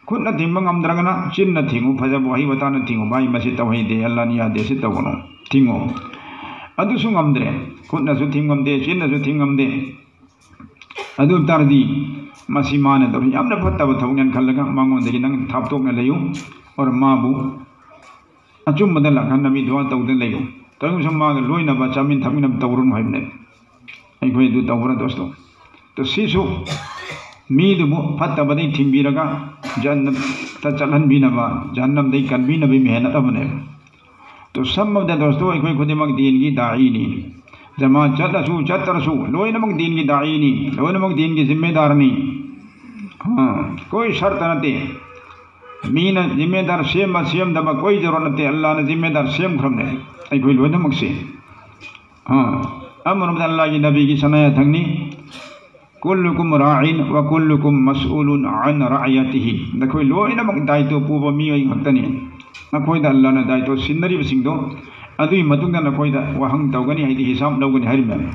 ꯈꯨꯠꯅ ꯊꯤꯡꯕ ꯉꯝꯗ꯭ꯔꯒꯅ ꯆꯤꯟꯅ ꯊꯤꯡꯉꯨ, ꯐꯖꯕ ꯋꯥꯍꯩ ꯋꯥꯇꯥꯅ ꯊꯤꯡꯉꯨ, "ꯚꯥꯏ, ꯃꯁꯤ ꯇꯧꯍꯩꯗꯦ, ꯑꯜꯂꯥꯍꯅ ꯌꯥꯗꯦ, ꯁꯤ ꯇꯧꯒꯅꯨ", ꯊꯤꯡꯉꯨ꯫ ꯑꯗꯨꯁꯨ ꯉꯝꯗ꯭ꯔꯦ, ꯈꯨꯠꯅꯁꯨ ꯊꯤꯡ ꯉꯝꯗꯦ, ꯆꯤꯟꯅꯁꯨ ꯊꯤꯡ ꯉꯝꯗꯦ꯫ ꯑꯗꯨ ꯑꯣꯏꯕ ꯇꯥꯔꯗꯤ ꯃꯁꯤ ꯃꯥꯅ ꯇꯧꯔꯤ ꯌꯥꯝꯅ ꯐꯠꯇꯕ ꯊꯕꯛꯅꯦꯅ ꯈꯜꯂꯒ ꯃꯉꯣꯟꯗꯒꯤ ꯅꯪ ꯊꯥꯞꯇꯣꯛꯅ ꯂꯩꯌꯨ꯫ ꯑꯣꯔ ꯃꯥꯕꯨ ꯑꯆꯨꯝꯕꯗ ꯂꯥꯛꯍꯟꯅꯕꯤ ꯗꯨꯋꯥ ꯇꯧꯗꯨꯅ ꯂꯩꯌꯨ꯫ ꯇꯧꯔꯤꯕꯁꯨ ꯃꯥꯒ ꯂꯣꯏꯅꯕ ꯆꯥꯃꯤꯟ ꯊꯛꯃꯤꯟꯅꯕ ꯇꯧꯔꯨꯅꯨ ꯍꯥꯏꯕꯅꯦ꯫ ꯑꯩꯈꯣꯏ ꯑꯗꯨ ꯇꯧꯕ꯭ꯔꯥ ꯗꯣꯁꯇꯣ? ꯇꯣ ꯁꯤꯁꯨ ꯃꯤꯗꯨꯕꯨ ꯐꯠꯇꯕꯗꯩ ꯊꯤꯡꯕꯤꯔꯒ ꯖꯟꯅꯠꯇ ꯆꯠꯍꯟꯕꯤꯅꯕ, ꯖꯍꯟꯅꯝꯗꯩ ꯀꯟꯕꯤꯅꯕꯒꯤ ꯃꯦꯍꯅꯠ ꯑꯃꯅꯦꯕ꯫ ꯇꯣ ꯁꯝꯃꯕꯗ ꯗꯣꯁꯇꯣ, ꯑꯩꯈꯣꯏ ꯈꯨꯗꯤꯡꯃꯛ ꯗꯤꯟꯒꯤ ꯗꯥꯏꯅꯤ꯫ ꯖꯃꯥ ꯆꯠꯂꯁꯨ ꯆꯠꯇ꯭ꯔꯁꯨ ꯂꯣꯏꯅꯃꯛ ꯗꯤꯟꯒꯤ ꯗꯥꯏꯅꯤ, ꯂꯣꯏꯅꯃꯛ ꯗꯤꯟꯒꯤ ꯖꯤꯝꯃꯦꯗꯥꯔꯅꯤ꯫ ꯑꯥ, ꯀꯣꯏ ꯁꯔꯇ ꯅꯠꯇꯦ꯫ ꯃꯤꯅ ꯖꯤꯝꯃꯦꯗꯥꯔ ꯁꯦꯝꯕ ꯁꯦꯝꯗꯕ ꯀꯣꯏ ꯖꯔꯨꯔꯠ ꯅꯠꯇꯦ, ꯑꯜꯂꯥꯍꯅ ꯖꯤꯝꯃꯦꯗꯥꯔ ꯁꯦꯝꯈ꯭ꯔꯕꯅꯦ ꯑꯩꯈꯣꯏ ꯂꯣꯏꯅꯃꯛꯁꯦ꯫ ꯑꯥ, ꯑꯃꯔꯣꯝꯗ ꯑꯜꯂꯥꯍꯒꯤ ꯅꯕꯤꯒꯤ ꯁꯅꯥ ꯌꯥꯊꯪꯅꯤ, "ꯀꯨꯜꯂꯨꯀꯨꯝ ꯔꯥꯏꯟ ꯋꯥ ꯀꯨꯜꯂꯨꯀꯨꯝ ꯃꯁꯎꯂꯨꯟ ꯑꯟ ꯔꯥꯏꯌꯥꯇꯤꯍꯤ", ꯅꯈꯣꯏ ꯂꯣꯏꯅꯃꯛ ꯗꯥꯏꯇꯣ ꯄꯨꯕ ꯃꯤꯑꯣꯏ ꯉꯥꯛꯇꯅꯤ꯫ ꯅꯈꯣꯏꯗ ꯑꯜꯂꯥꯍꯅ ꯗꯥꯏꯇꯣ ꯁꯤꯟꯅꯔꯤꯕꯁꯤꯡꯗꯣ, ꯑꯗꯨꯒꯤ ꯃꯇꯨꯡꯗ ꯅꯈꯣꯏꯗ ꯋꯥꯍꯪ ꯇꯧꯒꯅꯤ, ꯍꯥꯏꯗꯤ ꯍꯤꯁꯥꯕ ꯂꯧꯒꯅꯤ ꯍꯥꯏꯔꯤꯕꯅꯤ꯫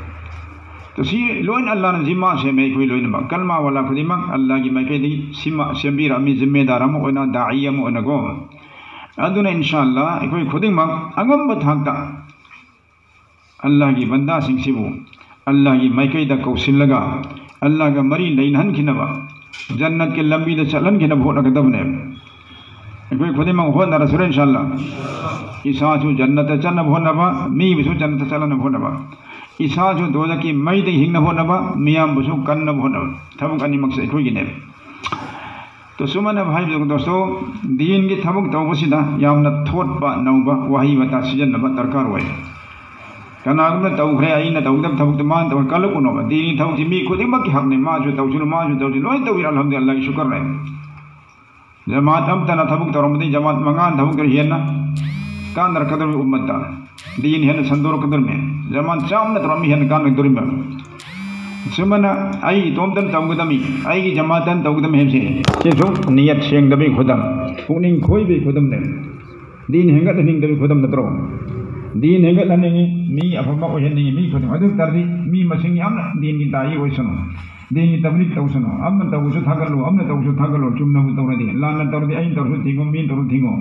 ꯇꯣ ꯁꯤ ꯂꯣꯏꯅ ꯑꯜꯂꯥꯍꯅ ꯖꯤꯝꯃꯥ ꯁꯦꯝꯃꯦ ꯑꯩꯈꯣꯏ ꯂꯣꯏꯅꯃꯛ꯫ ꯀꯜꯃꯥ ꯋꯥꯂꯥ ꯈꯨꯗꯤꯡꯃꯛ ꯑꯜꯂꯥꯍꯒꯤ ꯃꯥꯏꯀꯩꯗꯒꯤ ꯁꯤꯃ ꯁꯦꯝꯕꯤꯔꯛꯑꯝꯃꯤ, ꯖꯤꯝꯃꯦꯗꯥꯔ ꯑꯃ ꯑꯣꯏꯅ, ꯗꯥꯏꯌꯤ ꯑꯃ ꯑꯣꯏꯅꯀꯣ꯫ ꯑꯗꯨꯅ ꯏꯟꯁꯥ ꯑꯜꯂꯥꯍ ꯑꯩꯈꯣꯏ ꯈꯨꯗꯤꯡꯃꯛ ꯑꯉꯝꯕ ꯊꯥꯛꯇ ꯑꯜꯂꯥꯍꯒꯤ ꯕꯟꯗꯥꯁꯤꯡꯁꯤꯕꯨ ꯑꯜꯂꯥꯍꯒꯤ ꯃꯥꯏꯀꯩꯗ ꯀꯧꯁꯤꯜꯂꯒ ꯑꯜꯂꯥꯍꯒ ꯃꯔꯤ ꯂꯩꯅꯍꯟꯈꯤꯅꯕ, ꯖꯟꯅꯠꯀꯤ ꯂꯝꯕꯤꯗ ꯆꯠꯍꯟꯈꯤꯅꯕ ꯍꯣꯠꯅꯒꯗꯕꯅꯦꯕ꯫ ꯑꯩꯈꯣꯏ ꯈꯨꯗꯤꯡꯃꯛ ꯍꯣꯠꯅꯔꯁꯤꯔ ꯏꯟꯁꯥ ꯑꯜꯂꯥꯍ꯫ ꯏꯁꯥꯁꯨ ꯖꯟꯅꯠꯇ ꯆꯠꯅꯕ ꯍꯣꯠꯅꯕ, ꯃꯤꯕꯨꯁꯨ ꯖꯟꯅꯠꯇ ꯆꯠꯍꯟꯅꯕ ꯍꯣꯠꯅꯕ, ꯏꯁꯥꯁꯨ ꯗꯣꯖꯈꯀꯤ ꯃꯩꯗꯒꯤ ꯍꯤꯡꯅꯕ ꯍꯣꯠꯅꯕ, ꯃꯤꯌꯥꯝꯕꯨꯁꯨ ꯀꯟꯅꯕ ꯍꯣꯠꯅꯕ, ꯊꯕꯛ ꯑꯅꯤꯃꯛꯁꯦ ꯑꯩꯈꯣꯏꯒꯤꯅꯦꯕ꯫ ꯇꯣ ꯁꯨꯃꯥꯏꯅ ꯍꯥꯏꯕꯗꯣ ꯗꯣꯁꯇꯣ, ꯗꯤꯟꯒꯤ ꯊꯕꯛ ꯇꯧꯕꯁꯤꯗ ꯌꯥꯝꯅ ꯊꯣꯠꯄ ꯅꯧꯕ ꯋꯥꯍꯩ ꯋꯥꯇꯥ ꯁꯤꯖꯤꯟꯅꯕ ꯗꯔꯀꯥꯔ ꯑꯣꯏ꯫ ꯀꯅꯥꯒꯨꯝꯕꯅ ꯇꯧꯈ꯭ꯔꯦ, ꯑꯩꯅ ꯇꯧꯒꯗꯕ ꯊꯕꯛꯇꯣ ꯃꯥꯅ ꯇꯧꯔꯦ ꯀꯜꯂꯛꯀꯅꯣꯕ꯫ ꯗꯤꯟꯒꯤ ꯊꯕꯛꯁꯤ ꯃꯤ ꯈꯨꯗꯤꯡꯃꯛꯀꯤ ꯍꯛꯅꯤ, ꯃꯥꯁꯨ ꯇꯧꯁꯅꯨ, ꯃꯥꯁꯨ ꯇꯧꯁꯅꯨ, ꯂꯣꯏ ꯇꯧꯏ, ꯑꯜꯍꯝꯗꯨꯂꯤꯜꯂꯥꯍꯒꯤ ꯁꯨꯀꯔꯅꯦ꯫ ꯖꯃꯥꯠ ꯑꯃꯠꯇꯅ ꯊꯕꯛ ꯇꯧꯔꯝꯕꯗꯒꯤ ꯖꯃꯥꯠ ꯃꯉꯥꯅ ꯊꯕꯛ ꯇꯧꯔ ꯍꯦꯟꯅ ꯀꯥꯟꯅꯔꯛꯀꯗꯧꯔꯤꯕ ꯎꯝꯃꯠꯇ꯫ ꯗꯤꯟ ꯍꯦꯟꯅ ꯁꯟꯗꯣꯔꯛꯀꯗꯧꯔꯤꯃꯤ꯫ ꯖꯃꯥꯠ ꯆꯥꯝꯃꯅ ꯇꯧꯔꯝꯃꯤ ꯍꯦꯟꯅ ꯀꯥꯟꯅꯗꯧꯔꯤꯃꯤ꯫ ꯑꯁꯨꯃꯥꯏꯅ ꯑꯩ ꯏꯇꯣꯝꯇꯅ ꯇꯧꯒꯗꯕꯅꯤ, ꯑꯩꯒꯤ ꯖꯃꯥꯠꯇꯅ ꯇꯧꯒꯗꯕꯅꯤ ꯍꯥꯏꯕꯁꯦ, ꯁꯤꯁꯨ ꯅꯤꯌꯠ ꯁꯦꯡꯗꯕꯒꯤ ꯈꯨꯗꯝ, ꯄꯨꯛꯅꯤꯡ ꯈꯣꯏꯕꯒꯤ ꯈꯨꯗꯝꯅꯦ꯫ ꯗꯤꯟ ꯍꯦꯟꯒꯠꯍꯟꯅꯤꯡꯗꯕꯒꯤ ꯈꯨꯗꯝ ꯅꯠꯇ꯭ꯔꯣ? ꯗꯤꯟ ꯍꯦꯟꯒꯠꯍꯟꯅꯤꯡꯉꯤ, ꯃꯤ ꯑꯐꯕ ꯑꯣꯏꯍꯟꯅꯤꯡꯉꯤ ꯃꯤ ꯈꯨꯗꯤꯡꯃꯛ꯫ ꯑꯗꯨ ꯇꯥꯔꯗꯤ ꯃꯤ ꯃꯁꯤꯡ ꯌꯥꯝꯅ ꯗꯤꯟꯒꯤ ꯗꯥꯏꯌꯤ ꯑꯣꯏꯁꯅꯨ, ꯗꯤꯟꯒꯤ ꯇꯕ꯭ꯂꯤꯛ ꯇꯧꯁꯅꯨ꯫ ꯑꯃꯅ ꯇꯧꯕꯁꯨ ꯊꯥꯒꯠꯂꯨ, ꯑꯃꯅ ꯇꯧꯕꯁꯨ ꯊꯥꯒꯠꯂꯨ꯫ ꯆꯨꯝꯅꯕꯨ ꯇꯧꯔꯗꯤ, ꯂꯥꯟꯅ ꯇꯧꯔꯗꯤ ꯑꯩꯅ ꯇꯧꯔꯁꯨ ꯊꯤꯡꯉꯣ, ꯃꯤꯅ ꯇꯧꯔꯁꯨ ꯊꯤꯡꯉꯣ꯫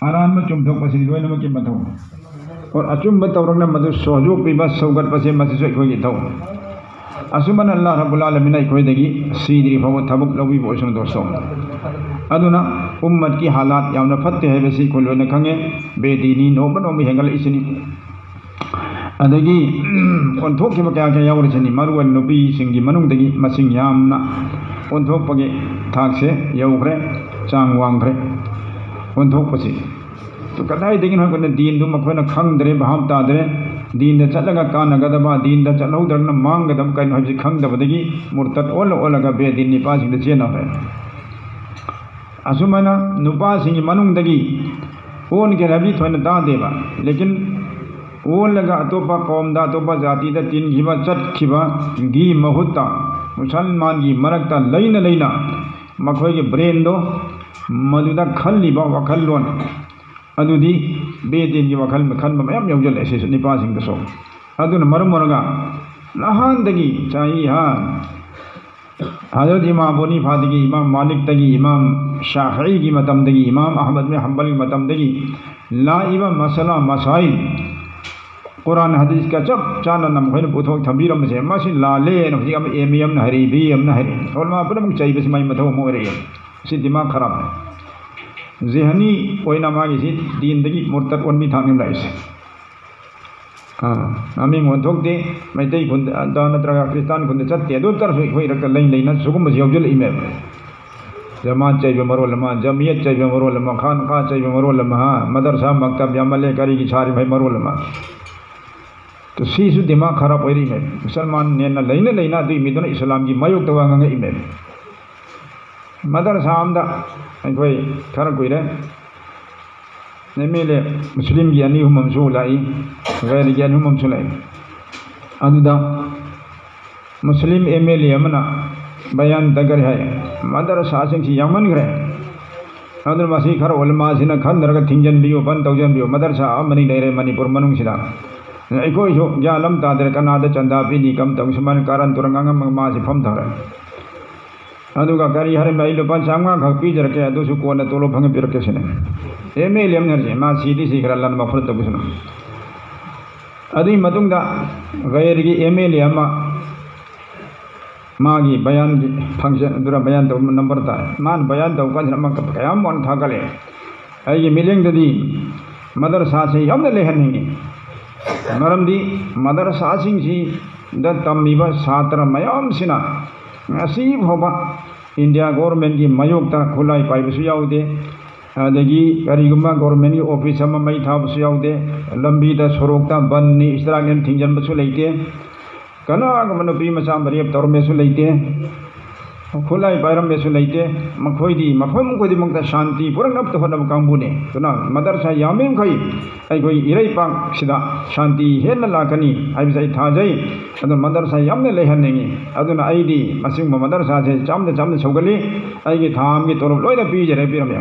ꯑꯔꯥꯟꯕ ꯆꯨꯝꯊꯣꯛꯄꯁꯤꯗꯤ ꯂꯣꯏꯅꯃꯛꯀꯤ ꯃꯊꯧ꯫ ꯍꯣꯏ, ꯑꯆꯨꯝꯕ ꯇꯧꯔꯒꯅ ꯃꯗꯨ ꯁꯣꯍꯖꯣꯛ ꯄꯤꯕ, ꯁꯧꯒꯠꯄꯁꯦ ꯃꯁꯤꯁꯨ ꯑꯩꯈꯣꯏꯒꯤ ꯏꯊꯧ꯫ ꯑꯁꯨꯃꯥꯏꯅ ꯑꯜꯂꯥꯍ ꯔꯕꯨꯜ ꯑꯥꯂꯃꯤꯟꯅ ꯑꯩꯈꯣꯏꯗꯒꯤ ꯁꯤꯗ꯭ꯔꯤ ꯐꯥꯎꯕ ꯊꯕꯛ ꯂꯧꯕꯤꯕ ꯑꯣꯏꯁꯅꯨ ꯗꯣꯁꯇꯣ꯫ ꯑꯗꯨꯅ ꯎꯝꯃꯠꯀꯤ ꯍꯥꯂꯥꯠ ꯌꯥꯝꯅ ꯐꯠꯇꯦ ꯍꯥꯏꯕꯁꯤ ꯑꯩꯈꯣꯏ ꯂꯣꯏꯅ ꯈꯪꯉꯦ꯫ ꯕꯦꯗꯤꯅꯤ ꯅꯣꯡꯃ ꯅꯣꯡꯃ ꯍꯦꯟꯒꯠꯂꯛꯏꯁꯤꯅꯤ꯫ ꯑꯗꯒꯤ ꯑꯣꯟꯊꯣꯛꯈꯤꯕ ꯀꯌꯥ ꯀꯌꯥ ꯌꯥꯎꯔꯤꯁꯤꯅꯤ꯫ ꯃꯔꯨ ꯑꯣꯏꯅ ꯅꯨꯄꯤꯁꯤꯡꯒꯤ ꯃꯅꯨꯡꯗꯒꯤ ꯃꯁꯤꯡ ꯌꯥꯝꯅ ꯑꯣꯟꯊꯣꯛꯄꯒꯤ ꯊꯥꯛꯁꯦ ꯌꯧꯈ꯭ꯔꯦ, ꯆꯥꯡ ꯋꯥꯡꯈ꯭ꯔꯦ ꯑꯣꯟꯊꯣꯛꯄꯁꯤ꯫ ꯑꯗꯨ ꯀꯗꯥꯏꯗꯒꯤꯅꯣ ꯍꯥꯏꯕ ꯀꯥꯟꯗ ꯗꯤꯟꯗꯨ ꯃꯈꯣꯏꯅ ꯈꯪꯗ꯭ꯔꯦ, ꯚꯥꯞ ꯇꯥꯗ꯭ꯔꯦ꯫ ꯗꯤꯟꯗ ꯆꯠꯂꯒ ꯀꯥꯟꯅꯒꯗꯕ, ꯗꯤꯟꯗ ꯆꯠꯍꯧꯗ꯭ꯔꯒꯅ ꯃꯥꯡꯒꯗꯕ ꯀꯩꯅꯣ ꯍꯥꯏꯕꯁꯤ ꯈꯪꯗꯕꯗꯒꯤ ꯃꯨꯔꯇꯠ ꯑꯣꯜꯂ ꯑꯣꯜꯂꯒ ꯕꯦꯗꯤꯟ ꯅꯤꯄꯥꯁꯤꯡꯗ ꯆꯦꯟꯅꯈ꯭ꯔꯦ꯫ ꯑꯁꯨꯃꯥꯏꯅ ꯅꯨꯄꯥꯁꯤꯡꯒꯤ ꯃꯅꯨꯡꯗꯒꯤ ꯑꯣꯟꯈ꯭ꯔꯦ ꯍꯥꯏꯕꯗꯤ ꯊꯣꯏꯅ ꯇꯥꯗꯦꯕ, ꯂꯦꯀꯤꯟ ꯑꯣꯜꯂꯒ ꯑꯇꯣꯞꯄ ꯀꯧꯝꯗ, ꯑꯇꯣꯞꯄ ꯖꯥꯇꯤꯗ ꯇꯤꯟꯈꯤꯕ, ꯆꯠꯈꯤꯕꯒꯤ ꯃꯍꯨꯠꯇ ꯃꯨꯁꯜꯃꯥꯟꯒꯤ ꯃꯔꯛꯇ ꯂꯩꯅ ꯂꯩꯅ ꯃꯈꯣꯏꯒꯤ ꯕ꯭ꯔꯦꯟꯗꯣ ꯃꯗꯨꯗ ꯈꯜꯂꯤꯕ ꯋꯥꯈꯜꯂꯣꯟ ꯑꯗꯨꯗꯤ ꯕꯦꯗꯤꯟꯒꯤ ꯋꯥꯈꯜ ꯈꯟꯕ ꯃꯌꯥꯝ ꯌꯥꯎꯁꯤꯜꯂꯛꯑꯦ ꯁꯤꯁꯨ ꯅꯤꯄꯥꯁꯤꯡꯗꯁꯨ꯫ ꯑꯗꯨꯅ ꯃꯔꯝ ꯑꯣꯏꯔꯒ ꯅꯍꯥꯟꯗꯒꯤ ꯆꯍꯤ ꯍꯥ ꯍꯖꯔꯠ ꯏꯃꯥꯝ ꯑꯕꯨ ꯍꯅꯤꯐꯥꯗꯒꯤ, ꯏꯃꯥꯝ ꯃꯥꯂꯤꯛꯇꯒꯤ, ꯏꯃꯥꯝ ꯁꯥꯐꯤꯒꯤ ꯃꯇꯝꯗꯒꯤ, ꯏꯃꯥꯝ ꯑꯍꯃꯗ ꯕꯤꯟ ꯍꯝꯕꯜꯒꯤ ꯃꯇꯝꯗꯒꯤ ꯂꯥꯛꯏꯕ ꯃꯁꯥꯂꯥ ꯃꯁꯥꯏꯜ ꯀꯨꯔꯥꯟ ꯍꯗꯤꯁꯀ ꯆꯞ ꯆꯥꯅ ꯃꯈꯣꯏꯅ ꯄꯨꯊꯣꯛ ꯊꯝꯕꯤꯔꯝꯕꯁꯦ, ꯃꯁꯤ ꯂꯥꯜꯂꯦꯅ ꯍꯧꯖꯤꯛ ꯑꯃ ꯑꯦꯝ ꯑꯦ ꯑꯃꯅ ꯍꯥꯏꯔꯤ, ꯕꯤ ꯑꯦ ꯑꯃꯅ ꯍꯥꯏꯔꯤ, ꯎꯂꯃꯥ ꯄꯨꯝꯅꯃꯛ ꯆꯩꯕꯁꯤ ꯃꯥꯏ ꯃꯊꯧ ꯑꯃ ꯑꯣꯏꯔꯛꯑꯦ꯫ ꯁꯤ ꯗꯤꯃꯥꯒ ꯈꯔꯥꯞꯅꯦ꯫ ꯖꯤꯍꯅꯤ ꯑꯣꯏꯅ ꯃꯥꯒꯤꯁꯤ ꯗꯤꯟꯗꯒꯤ ꯃꯨꯔꯇꯠ ꯑꯣꯟꯕꯤ ꯊꯥꯛꯅꯤ ꯂꯥꯛꯏꯁꯦ꯫ ꯑꯥ, ꯃꯃꯤꯡ ꯑꯣꯟꯊꯣꯛꯇꯦ, ꯃꯩꯇꯩ ꯈꯨꯟꯗ, ꯑꯗ ꯅꯠꯇ꯭ꯔꯒ ꯈ꯭ꯔꯤꯁꯇꯥꯟ ꯈꯨꯟꯗ ꯆꯠꯇꯦ, ꯑꯗꯨ ꯇꯥꯔꯁꯨ ꯑꯩꯈꯣꯏ ꯏꯔꯛꯇ ꯂꯩ ꯂꯩꯅ ꯁꯤꯒꯨꯝꯕꯁꯤ ꯌꯥꯎꯁꯤꯜꯂꯛꯏꯃꯦꯕ꯫ ꯖꯃꯥꯠ ꯆꯩꯕ ꯃꯔꯣꯜ ꯑꯃ, ꯖꯃꯤꯌꯠ ꯆꯩꯕ ꯃꯔꯣꯜ ꯑꯃ, ꯈꯥꯟꯈꯥ ꯆꯩꯕ ꯃꯔꯣꯜ ꯑꯃ, ꯍꯥ, ꯃꯗꯔꯁꯥ ꯃꯛꯇꯕ ꯌꯥꯝꯃꯜꯂꯦ ꯀꯔꯤꯒꯤ ꯁꯥꯔꯤꯕ ꯍꯥꯏ ꯃꯔꯣꯜ ꯑꯃ꯫ ꯇꯨ ꯁꯤꯁꯨ ꯗꯤꯃꯥꯒ ꯈꯔꯥꯞ ꯑꯣꯏꯔꯛꯏꯃꯦꯕ꯫ ꯃꯨꯁꯜꯃꯥꯟ ꯅꯦꯅ ꯂꯩꯅ ꯂꯩꯅ ꯑꯗꯨꯒꯤ ꯃꯤꯗꯨꯅ ꯏꯁꯂꯥꯝꯒꯤ ꯃꯥꯌꯣꯛꯇ ꯋꯥ ꯉꯥꯡꯉꯛꯏꯃꯦꯕ꯫ ꯃꯗꯔꯁꯥ ꯑꯃꯗ ꯑꯩꯈꯣꯏ ꯈꯔ ꯀꯨꯏꯔꯦ ꯑꯦꯝ ꯑꯦꯜ ꯑꯦ ꯃꯨꯁꯂꯤꯝꯒꯤ ꯑꯅꯤ ꯑꯍꯨꯝ ꯑꯃꯁꯨ ꯂꯥꯛꯏ, ꯒꯩꯔꯒꯤ ꯑꯅꯤ ꯑꯍꯨꯝ ꯑꯃꯁꯨ ꯂꯥꯛꯏ꯫ ꯑꯗꯨꯗ ꯃꯨꯁꯂꯤꯝ ꯑꯦꯝ ꯑꯦꯜ ꯑꯦ ꯑꯃꯅ ꯕꯌꯥꯟ ꯇꯧꯈ꯭ꯔꯦ ꯍꯥꯏ, ꯃꯗꯔꯁꯥꯁꯤꯡꯁꯤ ꯌꯥꯝꯃꯟꯈ꯭ꯔꯦ, ꯑꯗꯨꯅ ꯃꯁꯤ ꯈꯔ ꯎꯂꯃꯥꯁꯤꯅ ꯈꯟꯅꯔꯒ ꯊꯤꯡꯖꯤꯟꯕꯤꯌꯨ, ꯕꯟ ꯇꯧꯖꯟꯕꯤꯌꯨ꯫ ꯃꯗꯔꯁꯥ ꯑꯃꯅꯤ ꯂꯩꯔꯦ ꯃꯅꯤꯄꯨꯔ ꯃꯅꯨꯡꯁꯤꯗ꯫ ꯑꯩꯈꯣꯏꯁꯨ ꯒ꯭ꯌꯥꯟ ꯑꯃ ꯇꯥꯗ꯭ꯔꯦ, ꯀꯅꯥꯗ ꯆꯟꯗꯥ ꯄꯤꯅꯤ, ꯀꯝ ꯇꯧꯅꯤ, ꯁꯨꯃꯥꯏꯅ ꯀꯥꯔꯟ ꯇꯨꯔꯟ ꯉꯥꯡꯉꯝꯃꯒ ꯃꯥꯁꯤ ꯐꯝꯊꯔꯦ꯫ ꯑꯗꯨꯒ ꯀꯔꯤ ꯍꯥꯏꯔꯝꯃꯤ, "ꯑꯩ ꯂꯨꯄꯥ ꯆꯥꯝꯃꯉꯥ ꯈꯛ ꯄꯤꯖꯔꯛꯀꯦ, ꯑꯗꯨꯁꯨ ꯀꯣꯟꯅ ꯇꯣꯂꯣꯞ ꯐꯪꯉ ꯄꯤꯔꯛꯀꯦ" ꯁꯤꯅꯤ꯫ ꯑꯦꯝ ꯑꯦꯜ ꯑꯦ ꯑꯃꯅ ꯍꯥꯏꯔꯤꯁꯦ, ꯃꯥ ꯁꯤꯗꯤ ꯁꯤꯈ꯭ꯔꯦ, ꯂꯟ ꯃꯐꯨꯔ ꯇꯧꯕꯁꯤꯅ꯫ ꯑꯗꯨꯒꯤ ꯃꯇꯨꯡꯗ ꯒꯩꯔꯒꯤ ꯑꯦꯝ ꯑꯦꯜ ꯑꯦ ꯑꯃ ꯃꯥꯒꯤ ꯕꯌꯥꯟꯒꯤ ꯐꯪꯁꯟ ꯑꯗꯨꯔ ꯕꯌꯥꯟ ꯇꯧꯕ ꯅꯝꯕꯔ ꯇꯥꯏ꯫ ꯃꯥꯅ ꯕꯌꯥꯟ ꯇꯧꯕ ꯀꯥꯟꯁꯤꯗ ꯑꯃ ꯀꯌꯥꯝ ꯋꯥꯡꯅ ꯊꯥꯒꯠꯂꯦ꯫ ꯑꯩꯒꯤ ꯃꯤꯠꯌꯦꯡꯗꯗꯤ ꯃꯗꯔꯁꯥꯁꯦ ꯌꯥꯝꯅ ꯂꯩꯍꯟꯅꯤꯡꯉꯤ꯫ ꯃꯔꯝꯗꯤ ꯃꯗꯔꯁꯥꯁꯤꯡꯁꯤꯗ ꯇꯝꯃꯤꯕ ꯁꯥꯇ꯭ꯔ ꯃꯌꯥꯝꯁꯤꯅ ꯉꯁꯤ ꯐꯥꯎꯕ ꯏꯟꯗꯤꯌꯥ ꯒꯣꯔꯃꯦꯟꯒꯤ ꯃꯥꯌꯣꯛꯇ ꯈꯨꯠꯂꯥꯏ ꯄꯥꯏꯕꯁꯨ ꯌꯥꯎꯗꯦ, ꯑꯗꯒꯤ ꯀꯔꯤꯒꯨꯝꯕ ꯒꯣꯔꯃꯦꯟꯒꯤ ꯑꯣꯐꯤꯁ ꯑꯃ ꯃꯩ ꯊꯥꯕꯁꯨ ꯌꯥꯎꯗꯦ, ꯂꯝꯕꯤꯗ ꯁꯣꯔꯣꯛꯇ ꯕꯟꯅꯤ, ꯏꯁꯇ꯭ꯔꯥꯏꯛꯅꯤ ꯊꯤꯡꯖꯤꯟꯕꯁꯨ ꯂꯩꯇꯦ, ꯀꯅꯥꯒꯨꯝꯕ ꯅꯨꯄꯤ ꯃꯆꯥ ꯑꯃ ꯔꯦꯞ ꯇꯧꯔꯝꯃꯦꯁꯨ ꯂꯩꯇꯦ꯫ ꯈꯨꯠꯂꯥꯏ ꯄꯥꯏꯔꯝꯕꯁꯨ ꯂꯩꯇꯦ꯫ ꯃꯈꯣꯏꯗꯤ ꯃꯐꯝ ꯈꯨꯗꯤꯡꯃꯛꯇ ꯁꯥꯟꯇꯤ ꯄꯨꯔꯛꯅꯕꯇ ꯍꯣꯠꯅꯕ ꯀꯥꯡꯕꯨꯅꯤ꯫ ꯑꯗꯨꯅ ꯃꯗꯔꯁꯥ ꯌꯥꯝꯃꯤꯈꯩ ꯑꯩꯈꯣꯏ ꯏꯔꯩꯄꯥꯛꯁꯤꯗ ꯁꯥꯟꯇꯤ ꯍꯦꯟꯅ ꯂꯥꯛꯀꯅꯤ ꯍꯥꯏꯕꯁꯦ ꯑꯩ ꯊꯥꯖꯩ꯫ ꯑꯗꯨꯅ ꯃꯗꯔꯁꯥ ꯌꯥꯝꯅ ꯂꯩꯍꯟꯅꯤꯡꯉꯤ꯫ ꯑꯗꯨꯅ ꯑꯩꯗꯤ ꯃꯁꯤꯒꯨꯝꯕ ꯃꯗꯔꯁꯥꯁꯦ ꯆꯥꯝꯗ ꯆꯥꯝꯗ ꯁꯧꯒꯠꯂꯤ꯫ ꯑꯩꯒꯤ ꯊꯥ ꯑꯃꯒꯤ ꯇꯣꯂꯣꯞ ꯂꯣꯏꯅ ꯄꯤꯖꯔꯦ, ꯄꯤꯔꯝꯃꯦ꯫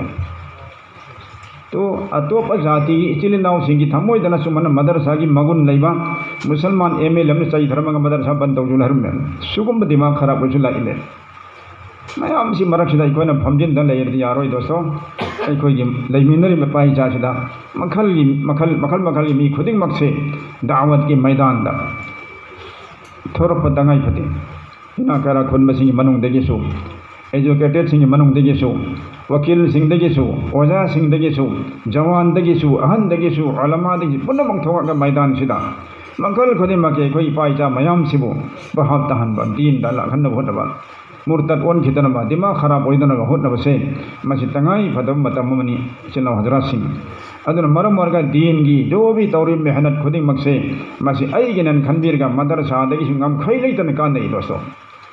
ꯇꯣ ꯑꯇꯣꯞꯄ ꯖꯥꯇꯤꯒꯤ ꯏꯆꯤꯜ ꯏꯅꯥꯎꯁꯤꯡꯒꯤ ꯊꯃꯣꯏꯗꯅ ꯁꯨꯃꯥꯏꯅ ꯃꯗꯔꯁꯥꯒꯤ ꯃꯒꯨꯟ ꯂꯩꯕ, ꯃꯨꯁꯜꯃꯥꯟ ꯑꯦꯝ ꯑꯦꯜ ꯑꯃꯅ ꯆꯩ ꯊꯔꯝꯃꯒ ꯃꯗꯔꯁꯥ ꯕꯟ ꯇꯧꯁꯨ ꯍꯥꯏꯔꯝꯃꯦ꯫ ꯁꯤꯒꯨꯝꯕ ꯗꯤꯃꯥꯟ ꯈꯔ ꯑꯩꯈꯣꯏꯁꯨ ꯂꯥꯛꯏꯅꯦ꯫ ꯃꯌꯥꯝꯁꯤ ꯃꯔꯛꯁꯤꯗ ꯑꯩꯈꯣꯏꯅ ꯐꯝꯖꯤꯟꯗ ꯂꯩꯔꯗꯤ ꯌꯥꯔꯣꯏ ꯗꯣꯁꯇꯣ꯫ ꯑꯩꯈꯣꯏꯒꯤ ꯂꯩꯃꯤꯟꯅꯔꯤꯕ ꯏꯄꯥ ꯏꯆꯥꯁꯤꯗ ꯃꯈꯜꯒꯤ ꯃꯈꯜ, ꯃꯈꯜ ꯃꯈꯜꯒꯤ ꯃꯤ ꯈꯨꯗꯤꯡꯃꯛꯁꯦ ꯗꯥꯋꯠꯀꯤ ꯃꯩꯗꯥꯟꯗ ꯊꯣꯔꯛꯄ ꯇꯉꯥꯏ ꯐꯗꯦ꯫ ꯏꯅꯥ ꯀꯩꯔꯥ ꯈꯨꯟꯕꯁꯤꯡꯒꯤ ꯃꯅꯨꯡꯗꯒꯤꯁꯨ, ꯑꯦꯖꯨꯀꯦꯇꯦꯠꯁꯤꯡꯒꯤ ꯃꯅꯨꯡꯗꯒꯤꯁꯨ, ꯋꯀꯤꯜꯁꯤꯡꯗꯒꯤꯁꯨ, ꯑꯣꯖꯥꯁꯤꯡꯗꯒꯤꯁꯨ, ꯖꯋꯥꯟꯗꯒꯤꯁꯨ, ꯑꯍꯟꯗꯒꯤꯁꯨ, ꯎꯂꯃꯥꯗꯒꯤ ꯄꯨꯝꯅꯃꯛ ꯊꯣꯛꯂꯛꯑꯒ ꯃꯩꯗꯥꯟꯁꯤꯗ ꯃꯈꯜ ꯈꯨꯗꯤꯡꯃꯛꯀꯤ ꯑꯩꯈꯣꯏ ꯏꯄꯥ ꯏꯆꯥ ꯃꯌꯥꯝꯁꯤꯕꯨ ꯚꯥꯞ ꯇꯥꯍꯟꯕ, ꯗꯤꯟꯗ ꯂꯥꯛꯍꯟꯅꯕ ꯍꯣꯠꯅꯕ, ꯃꯨꯔꯇꯠ ꯑꯣꯟꯈꯤꯗꯅꯕ, ꯗꯤꯃꯥ ꯈꯔꯥꯞ ꯑꯣꯏꯗꯅꯕ ꯍꯣꯠꯅꯕꯁꯦ, ꯃꯁꯤ ꯇꯉꯥꯏ ꯐꯗꯕ ꯃꯇꯝ ꯑꯃꯅꯤ, ꯏꯆꯤꯜ ꯏꯅꯥꯎ ꯍꯖꯔꯥꯠꯁꯤꯡ꯫ ꯑꯗꯨꯅ ꯃꯔꯝ ꯑꯣꯏꯔꯒ ꯗꯤꯟꯒꯤ ꯖꯣꯕꯤ ꯇꯧꯔꯤꯕ ꯃꯦꯍꯅꯠ ꯈꯨꯗꯤꯡꯃꯛꯁꯦ, ꯃꯁꯤ ꯑꯩꯒꯤꯅꯦꯅ ꯈꯟꯕꯤꯔꯒ ꯃꯗꯔꯁꯥꯗꯒꯤꯁꯨ ꯉꯝꯈꯩ ꯂꯩꯇꯅ ꯀꯥꯟꯅꯩ ꯗꯣꯁꯇꯣ꯫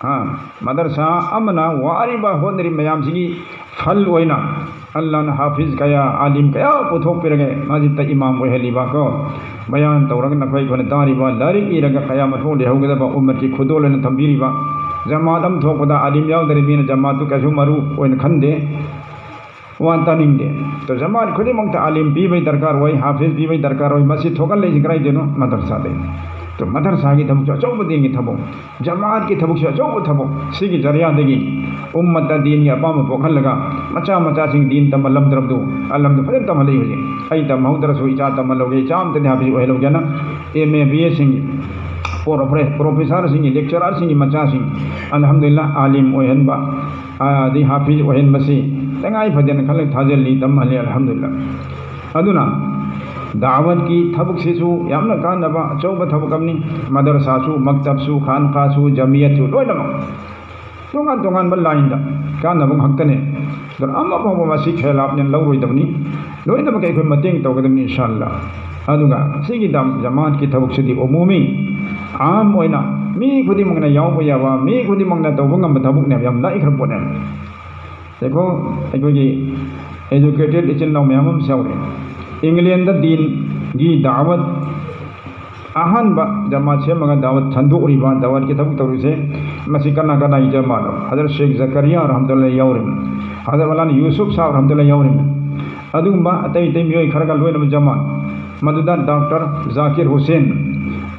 ꯍꯥ, ꯃꯗꯔꯁꯥ ꯑꯃꯅ ꯋꯥꯔꯤꯕ ꯍꯣꯠꯅꯔꯤꯕ ꯃꯌꯥꯝꯁꯤꯒꯤ ꯐꯜ ꯑꯣꯏꯅ ꯑꯜꯂꯥꯍꯅ ꯍꯥꯐꯤꯖ ꯀꯌꯥ, ꯑꯥꯂꯤꯝ ꯀꯌꯥ ꯄꯨꯊꯣꯛꯄꯤꯔꯒ ꯃꯁꯖꯤꯗꯇ ꯏꯃꯥꯝ ꯑꯣꯏꯍꯜꯂꯤꯕ ꯀꯣ, ꯕꯌꯥꯟ ꯇꯧꯔꯒ ꯅꯈꯣꯏ ꯑꯩꯈꯣꯏꯅ ꯇꯥꯔꯤꯕ, ꯂꯥꯏꯔꯤꯛ ꯏꯔꯒ ꯀꯌꯥ ꯃꯊꯧ ꯂꯩꯍꯧꯒꯗꯕ ꯎꯝꯃꯠꯀꯤ ꯈꯨꯗꯣꯜ ꯑꯣꯏꯅ ꯊꯝꯕꯤꯔꯤꯕ, ꯖꯃꯥꯠ ꯑꯃ ꯊꯣꯛꯄꯗ ꯑꯥꯂꯤꯝ ꯌꯥꯎꯗ꯭ꯔꯗꯤ ꯃꯤꯅ ꯖꯃꯥꯠꯇꯨ ꯀꯩꯁꯨ ꯃꯔꯨ ꯑꯣꯏꯅ ꯈꯟꯗꯦ꯫ ꯋꯥ ꯇꯥꯅꯤꯡꯗꯦ꯫ ꯇꯣ ꯖꯃꯥꯠ ꯈꯨꯗꯤꯡꯃꯛꯇ ꯑꯥꯂꯤꯝ ꯄꯤꯕꯩ ꯗꯔꯀꯥꯔ ꯑꯣꯏ, ꯍꯥꯐꯤꯖ ꯄꯤꯕꯩ ꯗꯔꯀꯥꯔ ꯑꯣꯏ꯫ ꯃꯁꯤ ꯊꯣꯛꯍꯜꯂꯛꯏꯁꯤ ꯀꯗꯥꯏꯗꯩꯅꯣ? ꯃꯗꯔꯁꯥꯗꯩ꯫ ꯇꯣ ꯃꯗꯔꯁꯥꯒꯤ ꯊꯕꯛꯁꯨ ꯑꯆꯧꯕ ꯗꯤꯟꯒꯤ ꯊꯕꯛ, ꯖꯃꯥꯠꯀꯤ ꯊꯕꯛꯁꯨ ꯑꯆꯧꯕ ꯊꯕꯛ꯫ ꯁꯤꯒꯤ ꯖꯔꯤꯌꯥꯗꯒꯤ ꯎꯝꯃꯠꯇ ꯗꯤꯟꯒꯤ ꯑꯄꯥꯝꯕ ꯄꯣꯛꯍꯜꯂꯒ ꯃꯆꯥ ꯃꯆꯥꯁꯤꯡ ꯗꯤꯟ ꯇꯝꯍꯜꯂꯝꯗ꯭ꯔꯕꯗꯨ, ꯑꯜꯍꯝꯗꯨ ꯐꯖꯅ ꯇꯝꯍꯜꯂꯛꯏ ꯍꯧꯖꯤꯛ꯫ ꯑꯩ ꯇꯝꯍꯧꯗ꯭ꯔꯁꯨ ꯏꯆꯥ ꯇꯝꯍꯜꯍꯧꯒꯦ, ꯏꯆꯥ ꯑꯝꯇꯗꯤ ꯍꯥꯐꯤꯖ ꯑꯣꯏꯍꯜꯍꯧꯒꯦꯅ ꯑꯦꯝ ꯑꯦ, ꯕꯤ ꯑꯦꯁꯤꯡ, ꯄ꯭ꯔꯣꯐꯦ-, ꯄ꯭ꯔꯣꯐꯦꯁꯔꯁꯤꯡꯒꯤ, ꯂꯦꯛꯆꯔꯔꯁꯤꯡꯒꯤ ꯃꯆꯥꯁꯤꯡ, ꯑꯜꯍꯝꯗꯨꯂꯤꯜꯂꯥꯍ, ꯑꯥꯂꯤꯝ ꯑꯣꯏꯍꯟꯕ, ꯑꯗꯩ ꯍꯥꯐꯤꯖ ꯑꯣꯏꯍꯟꯕꯁꯤ ꯇꯉꯥꯏ ꯐꯗꯦꯅ ꯈꯜꯂꯤ, ꯊꯥꯖꯤꯜꯂꯤ, ꯇꯝꯍꯜꯂꯤ, ꯑꯜꯍꯝꯗꯨꯂꯤꯜꯂꯥꯍ꯫ ꯑꯗꯨꯅ ꯗꯥꯋꯠꯀꯤ ꯊꯕꯛꯁꯤꯁꯨ ꯌꯥꯝꯅ ꯀꯥꯟꯅꯕ ꯑꯆꯧꯕ ꯊꯕꯛ ꯑꯃꯅꯤ꯫ ꯃꯗꯔꯁꯥꯁꯨ, ꯃꯛꯇꯕꯁꯨ, ꯈꯥꯟꯈꯥꯁꯨ, ꯖꯃꯤꯌꯠꯁꯨ ꯂꯣꯏꯅꯃꯛ ꯇꯣꯉꯥꯟ ꯇꯣꯉꯥꯟꯕ ꯂꯥꯏꯟꯗ ꯀꯥꯟꯅꯕ ꯉꯥꯛꯇꯅꯦ꯫ ꯑꯗꯨꯅ ꯑꯃ ꯐꯥꯎꯕ ꯃꯁꯤ ꯈꯦꯂꯥꯞꯅꯦꯅ ꯂꯧꯔꯣꯏꯗꯕꯅꯤ꯫ ꯂꯣꯏꯅꯃꯛ ꯑꯩꯈꯣꯏ ꯃꯇꯦꯡ ꯇꯧꯒꯗꯕꯅꯤ ꯏꯟꯁꯥ ꯑꯜꯂꯥ꯫ ꯑꯗꯨꯒ ꯁꯤꯒꯤ ꯗꯝ-, ꯖꯃꯥꯠꯀꯤ ꯊꯕꯛꯁꯤꯗꯤ ꯑꯃꯨꯃꯤ, ꯑꯥꯝ ꯑꯣꯏꯅ ꯃꯤ ꯈꯨꯗꯤꯡꯃꯛꯅ ꯌꯥꯎꯕ ꯌꯥꯕ, ꯃꯤ ꯈꯨꯗꯤꯡꯃꯛꯅ ꯇꯧꯕ ꯉꯝꯕ ꯊꯕꯛꯅꯦꯕ, ꯌꯥꯝ ꯂꯥꯏꯈ꯭ꯔ ꯄꯣꯠꯅꯦꯕ꯫ ꯌꯦꯡꯉꯣ, ꯑꯩꯈꯣꯏꯒꯤ educated ꯏꯆꯤꯟ ꯏꯅꯥꯎ ꯃꯌꯥꯝ ꯑꯃꯁꯨ ꯌꯥꯎꯔꯤ꯫ ꯏꯪꯂꯦꯟꯗ ꯗꯤꯟꯒꯤ ꯗꯥꯋꯠ ꯑꯍꯥꯟꯕ ꯖꯃꯥꯠ ꯁꯦꯝꯃꯒ ꯗꯥꯋꯠ ꯁꯟꯗꯣꯛꯂꯤꯕ, ꯗꯥꯋꯠꯀꯤ ꯊꯕꯛ ꯇꯧꯔꯤꯁꯦ, ꯃꯁꯤ ꯀꯅꯥ ꯀꯅꯥꯒꯤ ꯖꯃꯥꯠꯅꯣ? ꯍꯖꯔꯠ ꯁꯦꯈ ꯖꯀꯔꯤꯌꯥ ꯔꯍꯃꯇꯨꯜꯂꯥꯍꯤ ꯌꯥꯎꯔꯤꯕꯅꯤ, ꯍꯖꯔꯠ ꯃꯧꯂꯥꯅꯥ ꯌꯨꯁꯨꯐ ꯁꯥꯍꯕ ꯔꯍꯃꯇꯨꯜꯂꯥꯍꯤ ꯌꯥꯎꯔꯤꯕꯅꯤ, ꯑꯗꯨꯒꯨꯝꯕ ꯑꯇꯩ ꯑꯇꯩ ꯃꯤꯑꯣꯏ ꯈꯔꯒ ꯂꯣꯏꯅꯕ ꯖꯃꯥꯠ꯫ ꯃꯗꯨꯗ ꯗꯥꯛꯇꯔ ꯖꯥꯀꯤꯔ ꯍꯨꯁꯦꯟ,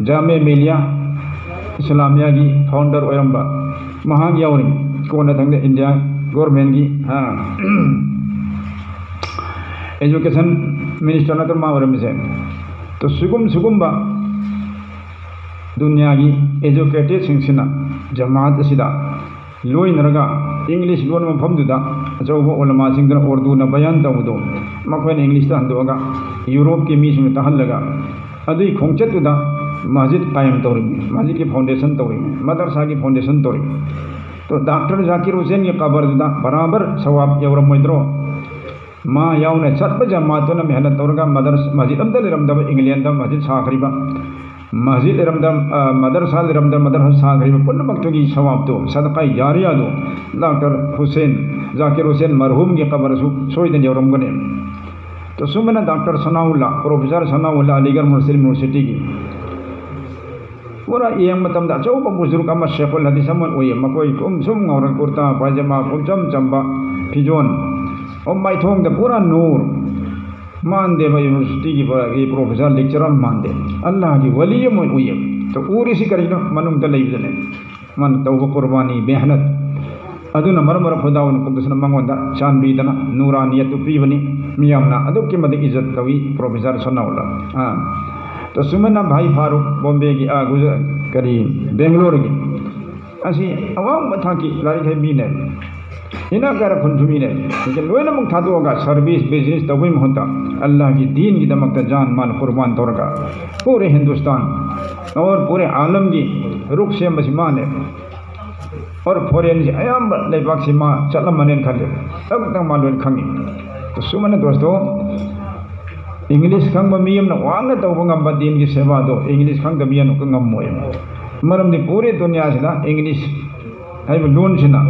ꯖꯥꯃꯤꯌꯥ ꯃꯤꯂꯤꯌꯥ ꯏꯁꯂꯥꯃꯤꯌꯥꯒꯤ founder ꯑꯣꯏꯔꯝꯕ, ꯃꯍꯥꯛ ꯌꯥꯎꯔꯤ꯫ ꯀꯣꯟꯅ ꯊꯪꯗ ꯏꯟꯗꯤꯌꯥ ꯒꯣꯔꯃꯦꯟꯒꯤ, ꯑꯥ, education minister ꯅꯠꯇ꯭ꯔꯣ ꯃꯥ ꯑꯣꯏꯔꯝꯃꯤꯁꯦ? ꯇꯣ, ꯁꯤꯒꯨꯝ-, ꯁꯤꯒꯨꯝꯕ ꯗꯨꯅꯤꯌꯥꯒꯤ educatedꯁꯤꯡꯁꯤꯅ ꯖꯃꯥꯠ ꯑꯁꯤꯗ ꯂꯣꯏꯅꯔꯒ ꯏꯪꯂꯤꯁ ꯂꯣꯟ ꯃꯐꯝꯗꯨꯗ ꯑꯆꯧꯕ ꯎꯂꯃꯥꯁꯤꯡꯗꯨꯅ ꯎꯔꯗꯨꯅ ꯕꯌꯥꯟ ꯇꯧꯕꯗꯣ ꯃꯈꯣꯏꯅ ꯏꯪꯂꯤꯁꯇ ꯍꯟꯗꯣꯛꯑꯒ ꯌꯨꯔꯣꯞꯀꯤ ꯃꯤꯁꯤꯡꯗ ꯇꯥꯍꯜꯂꯒ ꯑꯗꯨꯒꯤ ꯈꯣꯡꯆꯠꯇꯨꯗ ꯃꯁꯖꯤꯗ ꯀꯥꯌꯝ ꯇꯧꯔꯤꯕꯅꯤ, ꯃꯁꯖꯤꯗꯀꯤ foundation ꯇꯧꯔꯤꯕꯅꯤ, ꯃꯗꯔꯁꯥꯒꯤ foundation ꯇꯧꯔꯤꯕꯅꯤ꯫ ꯇꯣ, ꯗꯥꯛꯇꯔ ꯖꯥꯀꯤꯔ ꯍꯨꯁꯦꯟꯒꯤ ꯀꯕꯔꯗꯨꯗ ꯕꯔꯥꯕꯔ ꯁꯋꯥꯕ ꯌꯧꯔꯝꯃꯣꯏꯗ꯭ꯔꯣ? ꯃꯥ ꯌꯥꯎꯅ ꯆꯠꯄ ꯖꯃꯥꯠꯇꯨꯅ ꯃꯦꯍꯅꯠ ꯇꯧꯔꯒ ꯃꯗꯔꯁ-, ꯃꯁꯖꯤꯗ ꯑꯝꯇ ꯂꯩꯔꯝꯗꯕ ꯏꯪꯂꯦꯟꯗ ꯃꯁꯖꯤꯗ ꯁꯥꯈ꯭ꯔꯤꯕ, ꯃꯁꯖꯤꯗ ꯂꯩꯔꯝꯗ-, ꯑ, ꯃꯗꯔꯁꯥ ꯂꯩꯔꯝꯗ ꯃꯗꯔꯁꯥ ꯁꯥꯈ꯭ꯔꯤꯕ ꯄꯨꯝꯅꯃꯛꯇꯨꯒꯤ ꯁꯋꯥꯕꯇꯨ, ꯁꯗꯀꯥ ꯖꯥꯔꯤꯌꯥꯗꯨ ꯗꯥꯛꯇꯔ ꯍꯨꯁꯦꯟ, ꯖꯥꯀꯤꯔ ꯍꯨꯁꯦꯟ ꯃꯔꯍꯨꯝꯒꯤ ꯀꯕꯔꯁꯨ ꯁꯣꯏꯗꯅ ꯌꯧꯔꯝꯒꯅꯤ꯫ ꯇꯣ, ꯁꯨꯃꯥꯏꯅ ꯗꯥꯛꯇꯔ ꯁꯅꯥꯎꯜꯂꯥ, ꯄ꯭ꯔꯣꯐꯦꯁꯔ ꯁꯅꯥꯎꯜꯂꯥ ꯑꯂꯤꯒꯔ ꯃꯨꯁꯂꯤꯝ ꯌꯨꯅꯤꯚꯔꯁꯤꯇꯤꯒꯤ ꯄꯨꯔꯥ ꯌꯦꯡꯕ ꯃꯇꯝꯗ ꯑꯆꯧꯕ ꯕꯨꯖꯨꯔꯒ ꯑꯃ, ꯁꯦꯈꯨꯜ ꯍꯗꯤꯁ ꯑꯃ ꯑꯣꯏꯌꯦ꯫ ꯃꯈꯣꯏ ꯀꯨꯝ ꯁꯨꯝ ꯉꯧꯔ ꯀꯨꯔꯇꯥ ꯄꯥꯏꯖꯃꯥ ꯄꯨꯝꯆꯝ ꯆꯝꯕ ꯐꯤꯖꯣꯜ, ꯑꯣ, ꯃꯥꯏꯊꯣꯡꯗ ꯄꯨꯔꯥ ꯅꯨꯔ꯫ ꯃꯥꯟꯗꯦꯕ ꯌꯨꯅꯤꯚꯔꯁꯤꯇꯤꯒꯤ ꯄ-, ꯒꯤ ꯄ꯭ꯔꯣꯐꯦꯁꯔ, ꯂꯦꯛꯆꯔꯔ ꯃꯥꯟꯗꯦ꯫ ꯑꯜꯂꯥꯍꯒꯤ ꯋꯂꯤ ꯑꯃ ꯑꯣꯏꯅ ꯎꯏꯌꯦ꯫ ꯇꯣ, ꯎꯔꯤꯁꯤ ꯀꯔꯤꯅꯣ? ꯃꯅꯨꯡꯗ ꯂꯩꯕꯗꯨꯅꯦ꯫ ꯃꯥꯅ ꯇꯧꯕ ꯀꯨꯔꯕꯥꯅꯤ, ꯃꯦꯍꯅꯠ꯫ ꯑꯗꯨꯅ ꯃꯔꯝ ꯑꯣꯏꯔꯒ ꯈꯨꯗꯥ ꯑꯣꯏꯅ ꯀꯨꯝꯕꯁꯤꯅ ꯃꯉꯣꯟꯗ ꯆꯥꯟꯕꯤꯗꯅ ꯅꯨꯔꯥꯅꯤꯌꯠꯇꯨ ꯄꯤꯕꯅꯤ꯫ ꯃꯤꯌꯥꯝꯅ ꯑꯗꯨꯛꯀꯤ ꯃꯇꯤꯛ ꯏꯖꯠ ꯇꯧꯏ ꯄ꯭ꯔꯣꯐꯦꯁꯔ ꯁꯅꯥꯎꯜꯂꯥ꯫ ꯑꯥ꯫ ꯇꯣ, ꯁꯨꯃꯥꯏꯅ ꯚꯥꯏ ꯐꯥꯔꯨꯛ ꯕꯣꯝꯕꯦꯒꯤ, ꯑꯥ, ꯒꯨꯖ-, ꯀꯔꯤ, ꯕꯦꯡꯒ꯭ꯂꯣꯔꯒꯤ꯫ ꯑꯁꯤ ꯑꯋꯥꯡꯕ ꯊꯥꯛꯀꯤ ꯂꯥꯏꯔꯤꯛ ꯍꯩꯕ ꯃꯤꯅꯦ꯫ ꯏꯅꯥꯛ ꯀꯥꯏꯔ ꯈꯨꯟꯁꯨ ꯃꯤꯅꯦ꯫ ꯂꯣꯏꯅꯃꯛ ꯊꯥꯗꯣꯛꯑꯒ ꯁꯔꯚꯤꯁ, ꯕꯤꯖꯤꯅꯦꯁ ꯇꯧꯕꯒꯤ ꯃꯍꯨꯠꯇ ꯑꯜꯂꯥꯍꯒꯤ ꯗꯤꯟꯒꯤꯗꯃꯛꯇ ꯖꯥꯟ ꯃꯥꯜ ꯀꯨꯔꯕꯥꯟ ꯇꯧꯔꯒ ꯄꯨꯔꯦ ꯍꯤꯟꯗꯨꯁꯇꯥꯟ ꯑꯣꯔ ꯄꯨꯔꯦ ꯑꯥꯂꯝꯒꯤ ꯔꯨꯛ ꯁꯦꯝꯕꯁꯤ ꯃꯥꯅꯦ꯫ ꯑꯣꯔ ꯐꯣꯔꯦꯟꯁꯤ ꯑꯌꯥꯝꯕ ꯂꯩꯕꯥꯛꯁꯤ ꯃꯥ ꯆꯠꯂꯝꯃꯅꯦꯅ ꯈꯜꯂꯦ꯫ ꯇꯞ ꯇꯞ ꯃꯥ ꯂꯣꯏꯅ ꯈꯪꯉꯤ꯫ ꯇꯁꯨꯃꯅ ꯗꯣꯁꯇꯣ, ꯏꯪꯂꯤꯁ ꯈꯪꯕ ꯃꯤ ꯑꯃꯅ ꯋꯥꯅ ꯇꯧꯕ ꯉꯝꯕ ꯗꯤꯟꯒꯤ ꯁꯦꯕꯥꯗꯣ ꯏꯪꯂꯤꯁ ꯈꯪꯗꯕ ꯃꯤ ꯑꯃꯅ ꯉꯝꯃꯣꯏ꯫ ꯃꯔꯝꯗꯤ ꯄꯨꯔꯤ ꯗꯨꯅꯤꯌꯥꯁꯤꯗ ꯏꯪꯂꯤꯁ ꯍꯥꯏꯕ ꯂꯣꯟꯁꯤꯅ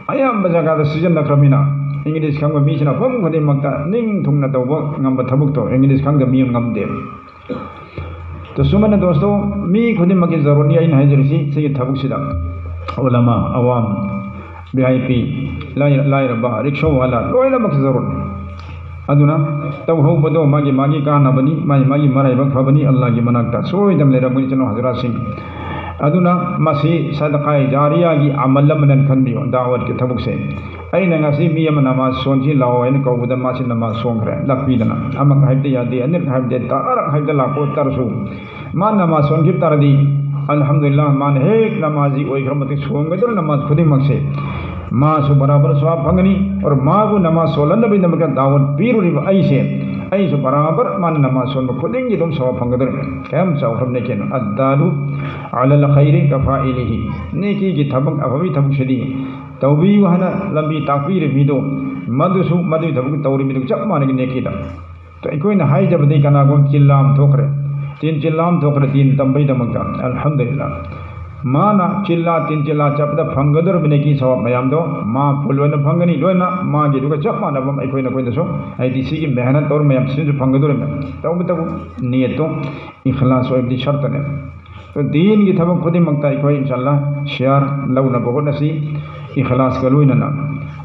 ꯑꯌꯥꯝꯕ ꯖꯒꯥꯗ ꯁꯤꯖꯤꯟꯅꯈ꯭ꯔꯕꯅꯤꯅ, ꯏꯪꯂꯤꯁ ꯈꯪꯕ ꯃꯤꯁꯤꯅ ꯃꯐꯝ ꯈꯨꯗꯤꯡꯃꯛꯇ ꯅꯤꯡ ꯊꯨꯡꯅ ꯇꯧꯕ ꯉꯝꯕ ꯊꯕꯛꯇꯣ ꯏꯪꯂꯤꯁ ꯈꯪꯗꯕ ꯃꯤ ꯑꯃ ꯉꯝꯗꯦꯕ꯫ ꯇꯁꯨꯃꯅ ꯗꯣꯁꯇꯣ, ꯃꯤ ꯈꯨꯗꯤꯡꯃꯛꯀꯤ ꯖꯔꯨꯔꯠꯅꯤ ꯑꯩꯅ ꯍꯥꯏꯖꯔꯤꯁꯤ ꯁꯤꯒꯤ ꯊꯕꯛꯁꯤꯗ꯫ ꯎꯂꯃꯥ, ꯑꯋꯥꯝ, ꯚꯤ ꯑꯥꯏ ꯄꯤ, ꯂꯥꯏꯔ-, ꯂꯥꯏꯔꯕ, ꯔꯤꯛꯁꯣꯋꯥꯂꯥ, ꯂꯣꯏꯅꯃꯛꯀꯤ ꯖꯔꯨꯔꯠꯅꯤ꯫ ꯑꯗꯨꯅ ꯇꯧꯍꯧꯕꯗꯣ ꯃꯥꯒꯤ ꯃꯥꯒꯤ ꯀꯥꯟꯅꯕꯅꯤ, ꯃꯥꯒꯤ ꯃꯥꯒꯤ ꯃꯔꯥꯏꯕꯛ ꯐꯕꯅꯤ, ꯑꯜꯂꯥꯍꯒꯤ ꯃꯅꯥꯛꯇ ꯁꯣꯏꯗꯅ ꯂꯩꯔꯝꯒꯅꯤ, ꯏꯆꯤꯟ ꯏꯅꯥꯎ ꯍꯖꯔꯥꯠꯁꯤꯡ꯫ ꯑꯗꯨꯅ ꯃꯁꯤ ꯁꯗꯀꯥꯏ ꯖꯥꯔꯤꯌꯥꯒꯤ ꯑꯃꯜ ꯑꯃꯅ ꯈꯟꯕꯤꯌꯨ, ꯗꯥꯋꯠꯀꯤ ꯊꯕꯛꯁꯦ꯫ ꯑꯩꯅ ꯉꯁꯤ ꯃꯤ ꯑꯃ ꯅꯃꯥꯖ ꯁꯣꯟꯁꯤ ꯂꯥꯛꯑꯣ ꯍꯥꯏꯅ ꯀꯧꯕꯗ ꯃꯥꯁꯤ ꯅꯃꯥꯖ ꯁꯣꯟꯈ꯭ꯔꯦ, ꯂꯥꯛꯄꯤꯗꯅ꯫ ꯑꯃꯈꯛ ꯍꯥꯏꯕꯗꯤ ꯌꯥꯗꯦ, ꯑꯅꯤꯔꯛ ꯍꯥꯏꯕꯗꯤ ꯇꯔꯥꯔꯛ ꯍꯥꯏꯕꯗ ꯂꯥꯛꯄ ꯑꯣꯏꯇꯥꯔꯁꯨ, ꯃꯥ ꯅꯃꯥꯖ ꯁꯣꯟꯈꯤꯕ ꯇꯥꯔꯗꯤ, ꯑꯜꯍꯝꯗꯨꯂꯤꯜꯂꯥꯍ, ꯃꯥꯅ ꯍꯦꯛ ꯅꯃꯥꯖꯤ ꯑꯣꯏꯈ꯭ꯔ ꯃꯇꯤꯛ ꯁꯣꯟꯒꯗꯧꯔꯤꯕ ꯅꯃꯥꯖ ꯈꯨꯗꯤꯡꯃꯛꯁꯦ ꯃꯥꯁꯨ ꯕꯔꯥꯕꯔ ꯁꯋꯥꯕ ꯐꯪꯒꯅꯤ꯫ ꯑꯣꯔ ꯃꯥꯕꯨ ꯅꯃꯥꯖ ꯁꯣꯜꯍꯟꯅꯕꯒꯤꯗꯃꯛꯇ ꯗꯥꯋꯠ ꯄꯤꯔꯨꯔꯤꯕ ꯑꯩꯁꯦ, ꯑꯩꯁꯨ ꯕꯔꯥꯕꯔ ꯃꯥꯅ ꯅꯃꯥꯖ ꯁꯣꯟꯕ ꯈꯨꯗꯤꯡꯒꯤ ꯑꯗꯨꯝ ꯁꯋꯥꯕ ꯐꯪꯒꯗꯧꯔꯤꯕꯅꯤ꯫ ꯀꯌꯥꯝ ꯆꯥꯎꯈ꯭ꯔꯕ ꯅꯦꯀꯤꯅꯣ! ꯑꯗꯗꯥꯂꯨ ꯑꯂꯜ ꯈꯩꯔꯤ ꯀꯐꯥꯏꯂꯤꯍꯤ꯫ ꯅꯦꯀꯤꯒꯤ ꯊꯕꯛ, ꯑꯐꯕꯒꯤ ꯊꯕꯛꯁꯤꯗꯤ ꯇꯧꯕꯤꯌꯨ ꯍꯥꯏꯅ ꯂꯝꯕꯤ ꯇꯥꯛꯄꯤꯔꯤꯕ ꯃꯤꯗꯣ, ꯃꯗꯨꯁꯨ ꯃꯗꯨꯒꯤ ꯊꯕꯛ ꯇꯧꯔꯤꯕ ꯃꯤꯗꯨ ꯆꯞ ꯃꯥꯟꯅꯒꯅꯤ ꯅꯦꯀꯤꯗ꯫ ꯑꯩꯈꯣꯏꯅ ꯍꯥꯏꯖꯕꯗꯤ ꯀꯅꯥꯒꯨꯝꯕ ꯆꯤꯜꯂꯥ ꯑꯃ ꯊꯣꯛꯈ꯭ꯔꯦ, ꯇꯤꯟ ꯆꯤꯜꯂꯥ ꯑꯃ ꯊꯣꯛꯈ꯭ꯔꯦ ꯗꯤꯟ ꯇꯝꯕꯩꯗꯃꯛꯇ, ꯑꯜꯍꯝꯗꯨꯂꯤꯜꯂꯥ꯫ ꯃꯥꯅ ꯆꯤꯜꯂꯥ ꯇꯤꯟ ꯆꯤꯜꯂꯥ ꯆꯠꯄꯗ ꯐꯪꯒꯗꯧꯔꯤꯕ ꯅꯦꯀꯤ ꯁꯋꯥꯕ ꯃꯌꯥꯝꯗꯣ ꯃꯥ ꯐꯨꯜ ꯑꯣꯏꯅ ꯐꯪꯒꯅꯤ, ꯂꯣꯏꯅ ꯃꯥꯒꯤꯗꯨꯒ ꯆꯞ ꯃꯥꯟꯅꯕ ꯑꯃ ꯑꯩꯈꯣꯏꯅ ꯑꯩꯈꯣꯏꯗꯁꯨ, ꯍꯥꯏꯗꯤ ꯁꯤꯒꯤ ꯃꯦꯍꯅꯠ ꯇꯧꯔ ꯃꯌꯥꯝ ꯁꯤꯅꯁꯨ ꯐꯪꯒꯗꯧꯔꯤꯕꯅꯤ꯫ ꯇꯧꯕꯇꯕꯨ ꯅꯤꯌꯠꯇꯣ ꯏꯈꯂꯥꯁ ꯑꯣꯏꯕꯗꯤ ꯁꯔꯇꯅꯦ꯫ ꯑꯗꯣ ꯗꯤꯟꯒꯤ ꯊꯕꯛ ꯈꯨꯗꯤꯡꯃꯛꯇ ꯑꯩꯈꯣꯏ ꯏꯟꯁꯥꯜꯂꯥ ꯁꯤꯌꯥꯔ ꯂꯧꯅꯕ ꯍꯣꯠꯅꯁꯤ, ꯏꯈꯂꯥꯁꯀ ꯂꯣꯏꯅꯅ꯫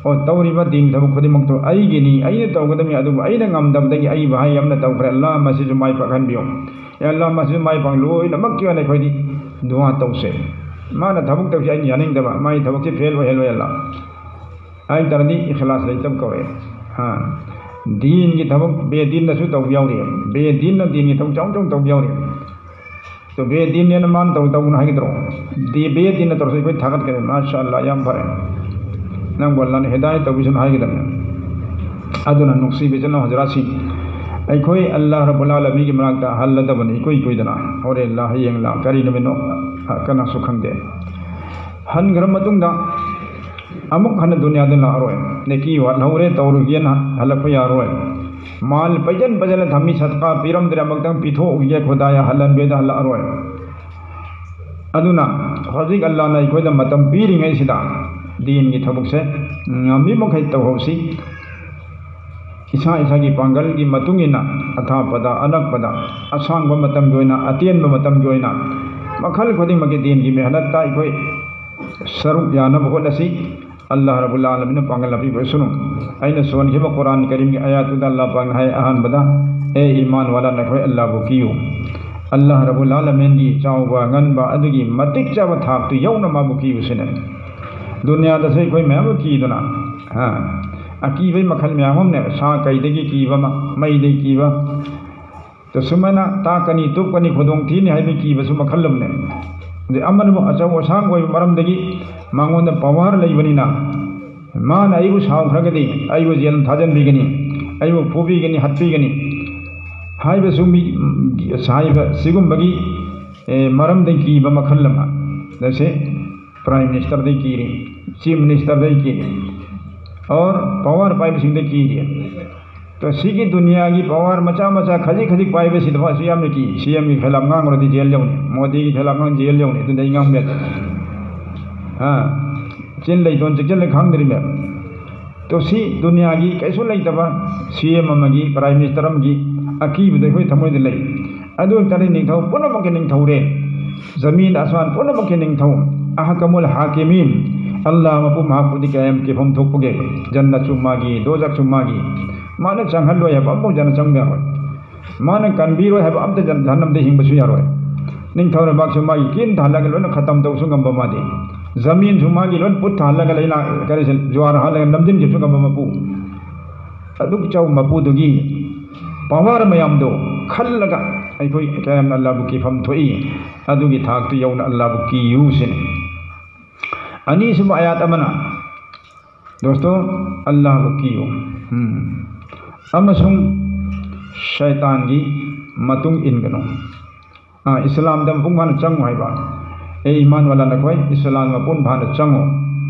ꯑꯣ, ꯇꯧꯔꯤꯕ ꯗꯤꯟꯒꯤ ꯊꯕꯛ ꯈꯨꯗꯤꯡꯃꯛꯇꯣ ꯑꯩꯒꯤꯅꯤ, ꯑꯩꯅ ꯇꯧꯒꯗꯕꯅꯤ, ꯑꯗꯨꯕꯨ ꯑꯩꯅ ꯉꯝꯗꯕꯗꯒꯤ ꯑꯩ ꯚꯥꯏ ꯑꯃꯅ ꯇꯧꯈ꯭ꯔꯦ, ꯑꯜꯂꯥ ꯃꯁꯤꯁꯨ ꯃꯥꯏ ꯄꯥꯛꯍꯟꯕꯤꯌꯨ, ꯑꯦ ꯑꯜꯂꯥ ꯃꯁꯤꯁꯨ ꯃꯥꯏ ꯄꯥꯛ, ꯂꯣꯏꯅꯃꯛꯀꯤ ꯑꯣꯏꯅ ꯑꯩꯈꯣꯏꯗꯤ ꯗꯨꯋꯥ ꯇꯧꯁꯦ꯫ ꯃꯥꯅ ꯊꯕꯛ ꯇꯧꯁꯦ ꯑꯩꯅ ꯌꯥꯅꯤꯡꯗꯕ, ꯃꯥꯒꯤ ꯊꯕꯛꯁꯦ ꯐꯦꯜ ꯑꯣꯏꯍꯜꯂꯣꯏ ꯑꯜꯂꯥ꯫ ꯍꯥꯏ ꯇꯥꯔꯗꯤ ꯏꯈꯂꯥꯁ ꯂꯩꯇꯕ ꯀꯧꯔꯦ꯫ ꯍꯥ, ꯗꯤꯟꯒꯤ ꯊꯕꯛ ꯕꯦꯗꯤꯟꯅꯁꯨ ꯇꯧꯕ ꯌꯥꯎꯔꯤ, ꯕꯦꯗꯤꯟꯅ ꯗꯤꯟꯒꯤ ꯊꯕꯛ ꯆꯥꯎ ꯆꯥꯎ ꯇꯧꯕ ꯌꯥꯎꯔꯤ꯫ ꯑꯗꯣ ꯕꯦꯗꯤꯟꯅꯦꯅ ꯃꯥꯅ ꯇꯧ ꯇꯧꯒꯅꯨ ꯍꯥꯏꯒꯗ꯭ꯔꯣ? ꯗꯤ ꯕꯦꯗꯤꯟꯅ ꯇꯧꯔꯁꯨ ꯑꯩꯈꯣꯏ ꯊꯥꯒꯠꯀꯅꯤ꯫ ꯃꯥꯁꯥ ꯑꯜꯂꯥ, ꯌꯥꯝ ꯐꯔꯦ꯫ ꯅꯪꯕꯨ ꯑꯜꯂꯥꯅ ꯍꯤꯗꯥꯌꯠ ꯇꯧꯕꯤꯁꯅꯨ ꯍꯥꯏꯒꯗꯕꯅꯤ꯫ ꯑꯗꯨꯅ ꯅꯨꯡꯁꯤꯕ ꯏꯆꯤꯟ ꯏꯅꯥꯎ ꯍꯖꯔꯥꯠꯁꯤꯡ, ꯑꯩꯈꯣꯏ ꯑꯜꯂꯥ ꯔꯕꯨꯜ ꯑꯥꯂꯃꯤꯒꯤ ꯃꯅꯥꯛꯇ ꯍꯜꯂꯗꯕꯅꯤ ꯏꯀꯨꯏ ꯀꯨꯏꯗꯅ꯫ ꯍꯣꯔꯦꯟ ꯂꯥ, ꯍꯌꯦꯡ ꯂꯥ, ꯀꯔꯤ ꯅꯨꯃꯤꯠꯅꯣ, ꯀꯅꯥꯁꯨ ꯈꯪꯗꯦ꯫ ꯍꯟꯈ꯭ꯔ ꯃꯇꯨꯡꯗ ꯑꯃꯨꯛ ꯍꯟꯅ ꯗꯨꯅꯤꯌꯥꯗ ꯂꯥꯛꯑꯔꯣꯏ꯫ ꯅꯦꯀꯤ ꯋꯥꯠꯍꯧꯔꯦ, ꯇꯧꯔꯨꯒꯦꯅ ꯍꯜꯂꯛꯄ ꯌꯥꯔꯣꯏ꯫ ꯃꯥꯜ ꯄꯩꯖꯟ ꯄꯩꯖꯜꯂ ꯊꯝꯃꯤ, ꯁꯗꯀꯥ ꯄꯤꯔꯝꯗ꯭ꯔꯦ, ꯑꯃꯨꯛꯇꯪ ꯄꯤꯊꯣꯛꯎꯒꯦ ꯈꯨꯗꯥꯌꯥ, ꯍꯜꯍꯟꯒꯦꯗ ꯍꯜꯂꯛꯑꯔꯣꯏ꯫ ꯑꯗꯨꯅ ꯍꯧꯖꯤꯛ ꯑꯜꯂꯥꯅ ꯑꯩꯈꯣꯏꯗ ꯃꯇꯝ ꯄꯤꯔꯤꯉꯩꯁꯤꯗ ꯗꯤꯟꯒꯤ ꯊꯕꯛꯁꯦ ꯉꯝꯃꯤ ꯃꯈꯩ ꯇꯧꯍꯧꯁꯤ꯫ ꯏꯁꯥ ꯏꯁꯥꯒꯤ ꯄꯥꯡꯒꯜꯒꯤ ꯃꯇꯨꯡ ꯏꯟꯅ ꯑꯊꯥꯞꯄꯗ, ꯑꯅꯛꯄꯗ, ꯑꯁꯥꯡꯕ ꯃꯇꯝꯒꯤ ꯑꯣꯏꯅ, ꯑꯇꯦꯟꯕ ꯃꯇꯝꯒꯤ ꯑꯣꯏꯅ, ꯃꯈꯜ ꯈꯨꯗꯤꯡꯃꯛꯀꯤ ꯗꯤꯟꯒꯤ ꯃꯦꯍꯅꯠꯇ ꯑꯩꯈꯣꯏ ꯁꯔꯨꯛ ꯌꯥꯅꯕ ꯍꯣꯠꯅꯁꯤ꯫ ꯑꯜꯂꯥꯍ ꯔꯕꯨꯜ ꯑꯥꯂꯃꯤꯟꯅ ꯄꯥꯡꯒꯜ ꯑꯄꯤꯕ ꯑꯣꯏꯁꯅꯨ꯫ ꯑꯩꯅ ꯁꯣꯟꯈꯤꯕ ꯀꯨꯔꯥꯟ ꯀꯔꯤꯝꯒꯤ ꯑꯥꯌꯥꯠꯇꯨꯗ ꯑꯜꯂꯥꯍ ꯄꯥꯛꯅ ꯍꯥꯏ, ꯑꯍꯥꯟꯕꯗ, "ꯑꯦ ꯏꯃꯥꯟ ꯋꯥꯂꯥ, ꯅꯈꯣꯏ ꯑꯜꯂꯥꯍꯕꯨ ꯀꯤꯌꯨ"꯫ ꯑꯜꯂꯥꯍ ꯔꯕꯨꯜ ꯑꯥꯂꯃꯤꯟꯒꯤ ꯆꯥꯎꯕ, ꯉꯟꯕ, ꯑꯗꯨꯒꯤ ꯃꯇꯤꯛ ꯆꯥꯕ ꯊꯥꯛꯇꯨ ꯌꯧꯅ ꯃꯥꯕꯨ ꯀꯤꯌꯨ ꯁꯤꯅꯤ꯫ ꯗꯨꯅꯤꯌꯥꯗꯁꯨ ꯑꯩꯈꯣꯏ ꯃꯌꯥꯝ ꯑꯃ ꯀꯤꯗꯨꯅ, ꯍꯥ, ꯑꯀꯤꯕꯒꯤ ꯃꯈꯜ ꯃꯌꯥꯝ ꯑꯃꯅꯦ꯫ ꯁꯥ ꯀꯩꯗꯒꯤ ꯀꯤꯕ ꯑꯃ, ꯃꯩꯗꯒꯤ ꯀꯤꯕ, ꯇꯁꯨꯃꯥꯏꯅ ꯇꯥꯛꯀꯅꯤ, ꯇꯨꯞꯀꯅꯤ, ꯈꯨꯗꯣꯡ ꯊꯤꯅꯤ ꯍꯥꯏꯕꯒꯤ ꯀꯤꯕꯁꯨ ꯃꯈꯜ ꯑꯃꯅꯦ꯫ ꯑꯗꯩ ꯑꯃꯅꯕꯨ ꯑꯆꯧ ꯑꯁꯥꯡ ꯑꯣꯏꯕ ꯃꯔꯝꯗꯒꯤ ꯃꯉꯣꯟꯗ ꯄꯋꯥꯔ ꯂꯩꯕꯅꯤꯅ, ꯃꯥꯅ ꯑꯩꯕꯨ ꯁꯥꯎꯈ꯭ꯔꯒꯗꯤ ꯑꯩꯕꯨ ꯖꯦꯜ ꯊꯥꯖꯤꯟꯕꯤꯒꯅꯤ, ꯑꯩꯕꯨ ꯐꯨꯕꯤꯒꯅꯤ, ꯍꯥꯠꯄꯤꯒꯅꯤ ꯍꯥꯏꯕꯁꯨ ꯃꯤ, ꯍꯥꯏꯕ ꯁꯤꯒꯨꯝꯕꯒꯤ, ꯑꯦ, ꯃꯔꯝꯗꯒꯤ ꯀꯤꯕ ꯃꯈꯜ ꯑꯃ꯫ ꯖꯩꯁꯦ ꯄ꯭ꯔꯥꯏꯝ ꯃꯤꯅꯤꯁꯇꯔꯗꯒꯤ ꯀꯤꯔꯤ, ꯆꯤꯐ ꯃꯤꯅꯤꯁꯇꯔꯗꯒꯤ ꯀꯤꯔꯤ, ꯑꯣꯔ ꯄꯋꯥꯔ ꯄꯥꯏꯕꯁꯤꯡꯗ ꯀꯤꯔꯤ꯫ ꯇꯣ ꯁꯤꯒꯤ ꯗꯨꯅꯤꯌꯥꯒꯤ ꯄꯋꯥꯔ ꯃꯆꯥ ꯃꯆꯥ ꯈꯖꯤꯛ ꯈꯖꯤꯛ ꯄꯥꯏꯕꯁꯤꯗꯐꯥꯎꯁꯨ ꯌꯥꯝꯅ ꯀꯤ꯫ ꯁꯤ ꯑꯦꯝꯒꯤ ꯈꯦꯂꯥꯞ ꯉꯥꯡꯈ꯭ꯔꯗꯤ ꯖꯦꯜ ꯌꯧꯅꯤ, ꯃꯣꯗꯤꯒꯤ ꯈꯦꯂꯥꯞ ꯉꯥꯡ ꯖꯦꯜ ꯌꯧꯅꯤ, ꯑꯗꯨꯗ ꯑꯩ ꯉꯥꯡꯕ ꯌꯥꯗꯦ꯫ ꯍꯥ? ꯆꯤꯟ ꯂꯩꯇꯣꯟ ꯆꯤꯛꯁꯤꯜꯂ ꯈꯥꯡꯗ꯭ꯔꯤꯃꯦ꯫ ꯇꯣ ꯁꯤ ꯗꯨꯅꯤꯌꯥꯒꯤ ꯀꯩꯁꯨ ꯂꯩꯇꯕ ꯁꯤ ꯑꯦꯝ ꯑꯃꯒꯤ, ꯄ꯭ꯔꯥꯏꯝ ꯃꯤꯅꯤꯁꯇꯔ ꯑꯃꯒꯤ ꯑꯀꯤꯕꯗꯣ ꯑꯩꯈꯣꯏ ꯊꯃꯣꯏꯗ ꯂꯩ꯫ ꯑꯗꯨ ꯑꯣꯏꯇꯥꯔꯗꯤ ꯅꯤꯡꯊꯧ ꯄꯨꯝꯅꯃꯛꯀꯤ ꯅꯤꯡꯊꯧꯔꯦ, ꯖꯃꯤꯟ ꯑꯁꯃꯥꯟ ꯄꯨꯝꯅꯃꯛꯀꯤ ꯅꯤꯡꯊꯧ, ꯑꯍꯀꯃꯨꯜ ꯍꯥꯀꯤꯃꯤꯟ, ꯑꯜꯂꯥꯍ ꯃꯄꯨ ꯃꯍꯥꯛꯄꯨꯗꯤ ꯀꯌꯥꯝ ꯀꯤꯐꯝ ꯊꯣꯛꯄꯒꯦ? ꯖꯟꯅꯠꯁꯨ ꯃꯥꯒꯤ, ꯗꯣꯖꯈꯁꯨ ꯃꯥꯒꯤ, ꯃꯥꯅ ꯆꯪꯍꯜꯂꯣꯏ ꯍꯥꯏꯕ ꯑꯃꯐꯥꯎ ꯖꯟꯅ ꯆꯪꯕ ꯌꯥꯔꯣꯏ꯫ ꯃꯥꯅ ꯀꯟꯕꯤꯔꯣꯏ ꯍꯥꯏꯕ ꯑꯝꯇ ꯖꯟ-, ꯖꯍꯟꯅꯝꯗ ꯍꯤꯡꯕꯁꯨ ꯌꯥꯔꯣꯏ꯫ ꯅꯤꯡꯊꯧ ꯂꯩꯕꯥꯛꯁꯨ ꯃꯥꯒꯤ ꯀꯤꯟ ꯊꯥꯍꯜꯂꯒ ꯂꯣꯏꯅ ꯈꯇꯝ ꯇꯧꯕꯁꯨ ꯉꯝꯕ ꯃꯥꯗꯤ꯫ ꯖꯃꯤꯟꯁꯨ ꯃꯥꯒꯤ ꯂꯣꯏꯅ ꯄꯨꯠ ꯊꯥꯍꯜꯂꯒ ꯂꯩꯅꯥ, ꯀꯔꯤꯁꯦ, ꯖꯨꯋꯥꯔ ꯍꯥꯜꯂꯒ ꯅꯝꯖꯤꯟꯈꯤꯕꯁꯨ ꯉꯝꯕ ꯃꯄꯨ꯫ ꯑꯗꯨꯛ ꯆꯥꯎꯕ ꯃꯄꯨꯗꯨꯒꯤ ꯄꯋꯥꯔ ꯃꯌꯥꯝꯗꯣ ꯈꯜꯂꯒ ꯑꯩꯈꯣꯏ ꯀꯌꯥꯝꯅ ꯑꯜꯂꯥꯍꯕꯨ ꯀꯤꯐꯝ ꯊꯣꯛꯏ, ꯑꯗꯨꯒꯤ ꯊꯥꯛꯇꯨ ꯌꯧꯅ ꯑꯜꯂꯥꯍꯕꯨ ꯀꯤꯌꯨ ꯁꯤꯅꯤ꯫ ꯑꯅꯤꯁꯨꯕ ꯑꯥꯌꯥꯠ ꯑꯃꯅ, ꯗꯣꯁꯇꯣ, ꯑꯜꯂꯥꯍꯕꯨ ꯀꯤꯌꯨ꯫ ꯎꯝ꯫ ꯑꯃꯁꯨꯡ ꯁꯩꯇꯥꯟꯒꯤ ꯃꯇꯨꯡ ꯏꯟꯒꯅꯨ꯫ ꯑꯥ, ꯏꯁꯂꯥꯝꯗ ꯃꯄꯨꯡ ꯐꯥꯅ ꯆꯪꯉꯨ ꯍꯥꯏꯕ꯫ ꯑꯦ ꯏꯃꯥꯟ ꯋꯥꯂꯥ ꯅꯈꯣꯏ, ꯏꯁꯂꯥꯝ ꯃꯄꯨꯡ ꯐꯥꯅ ꯆꯪꯉꯨ꯫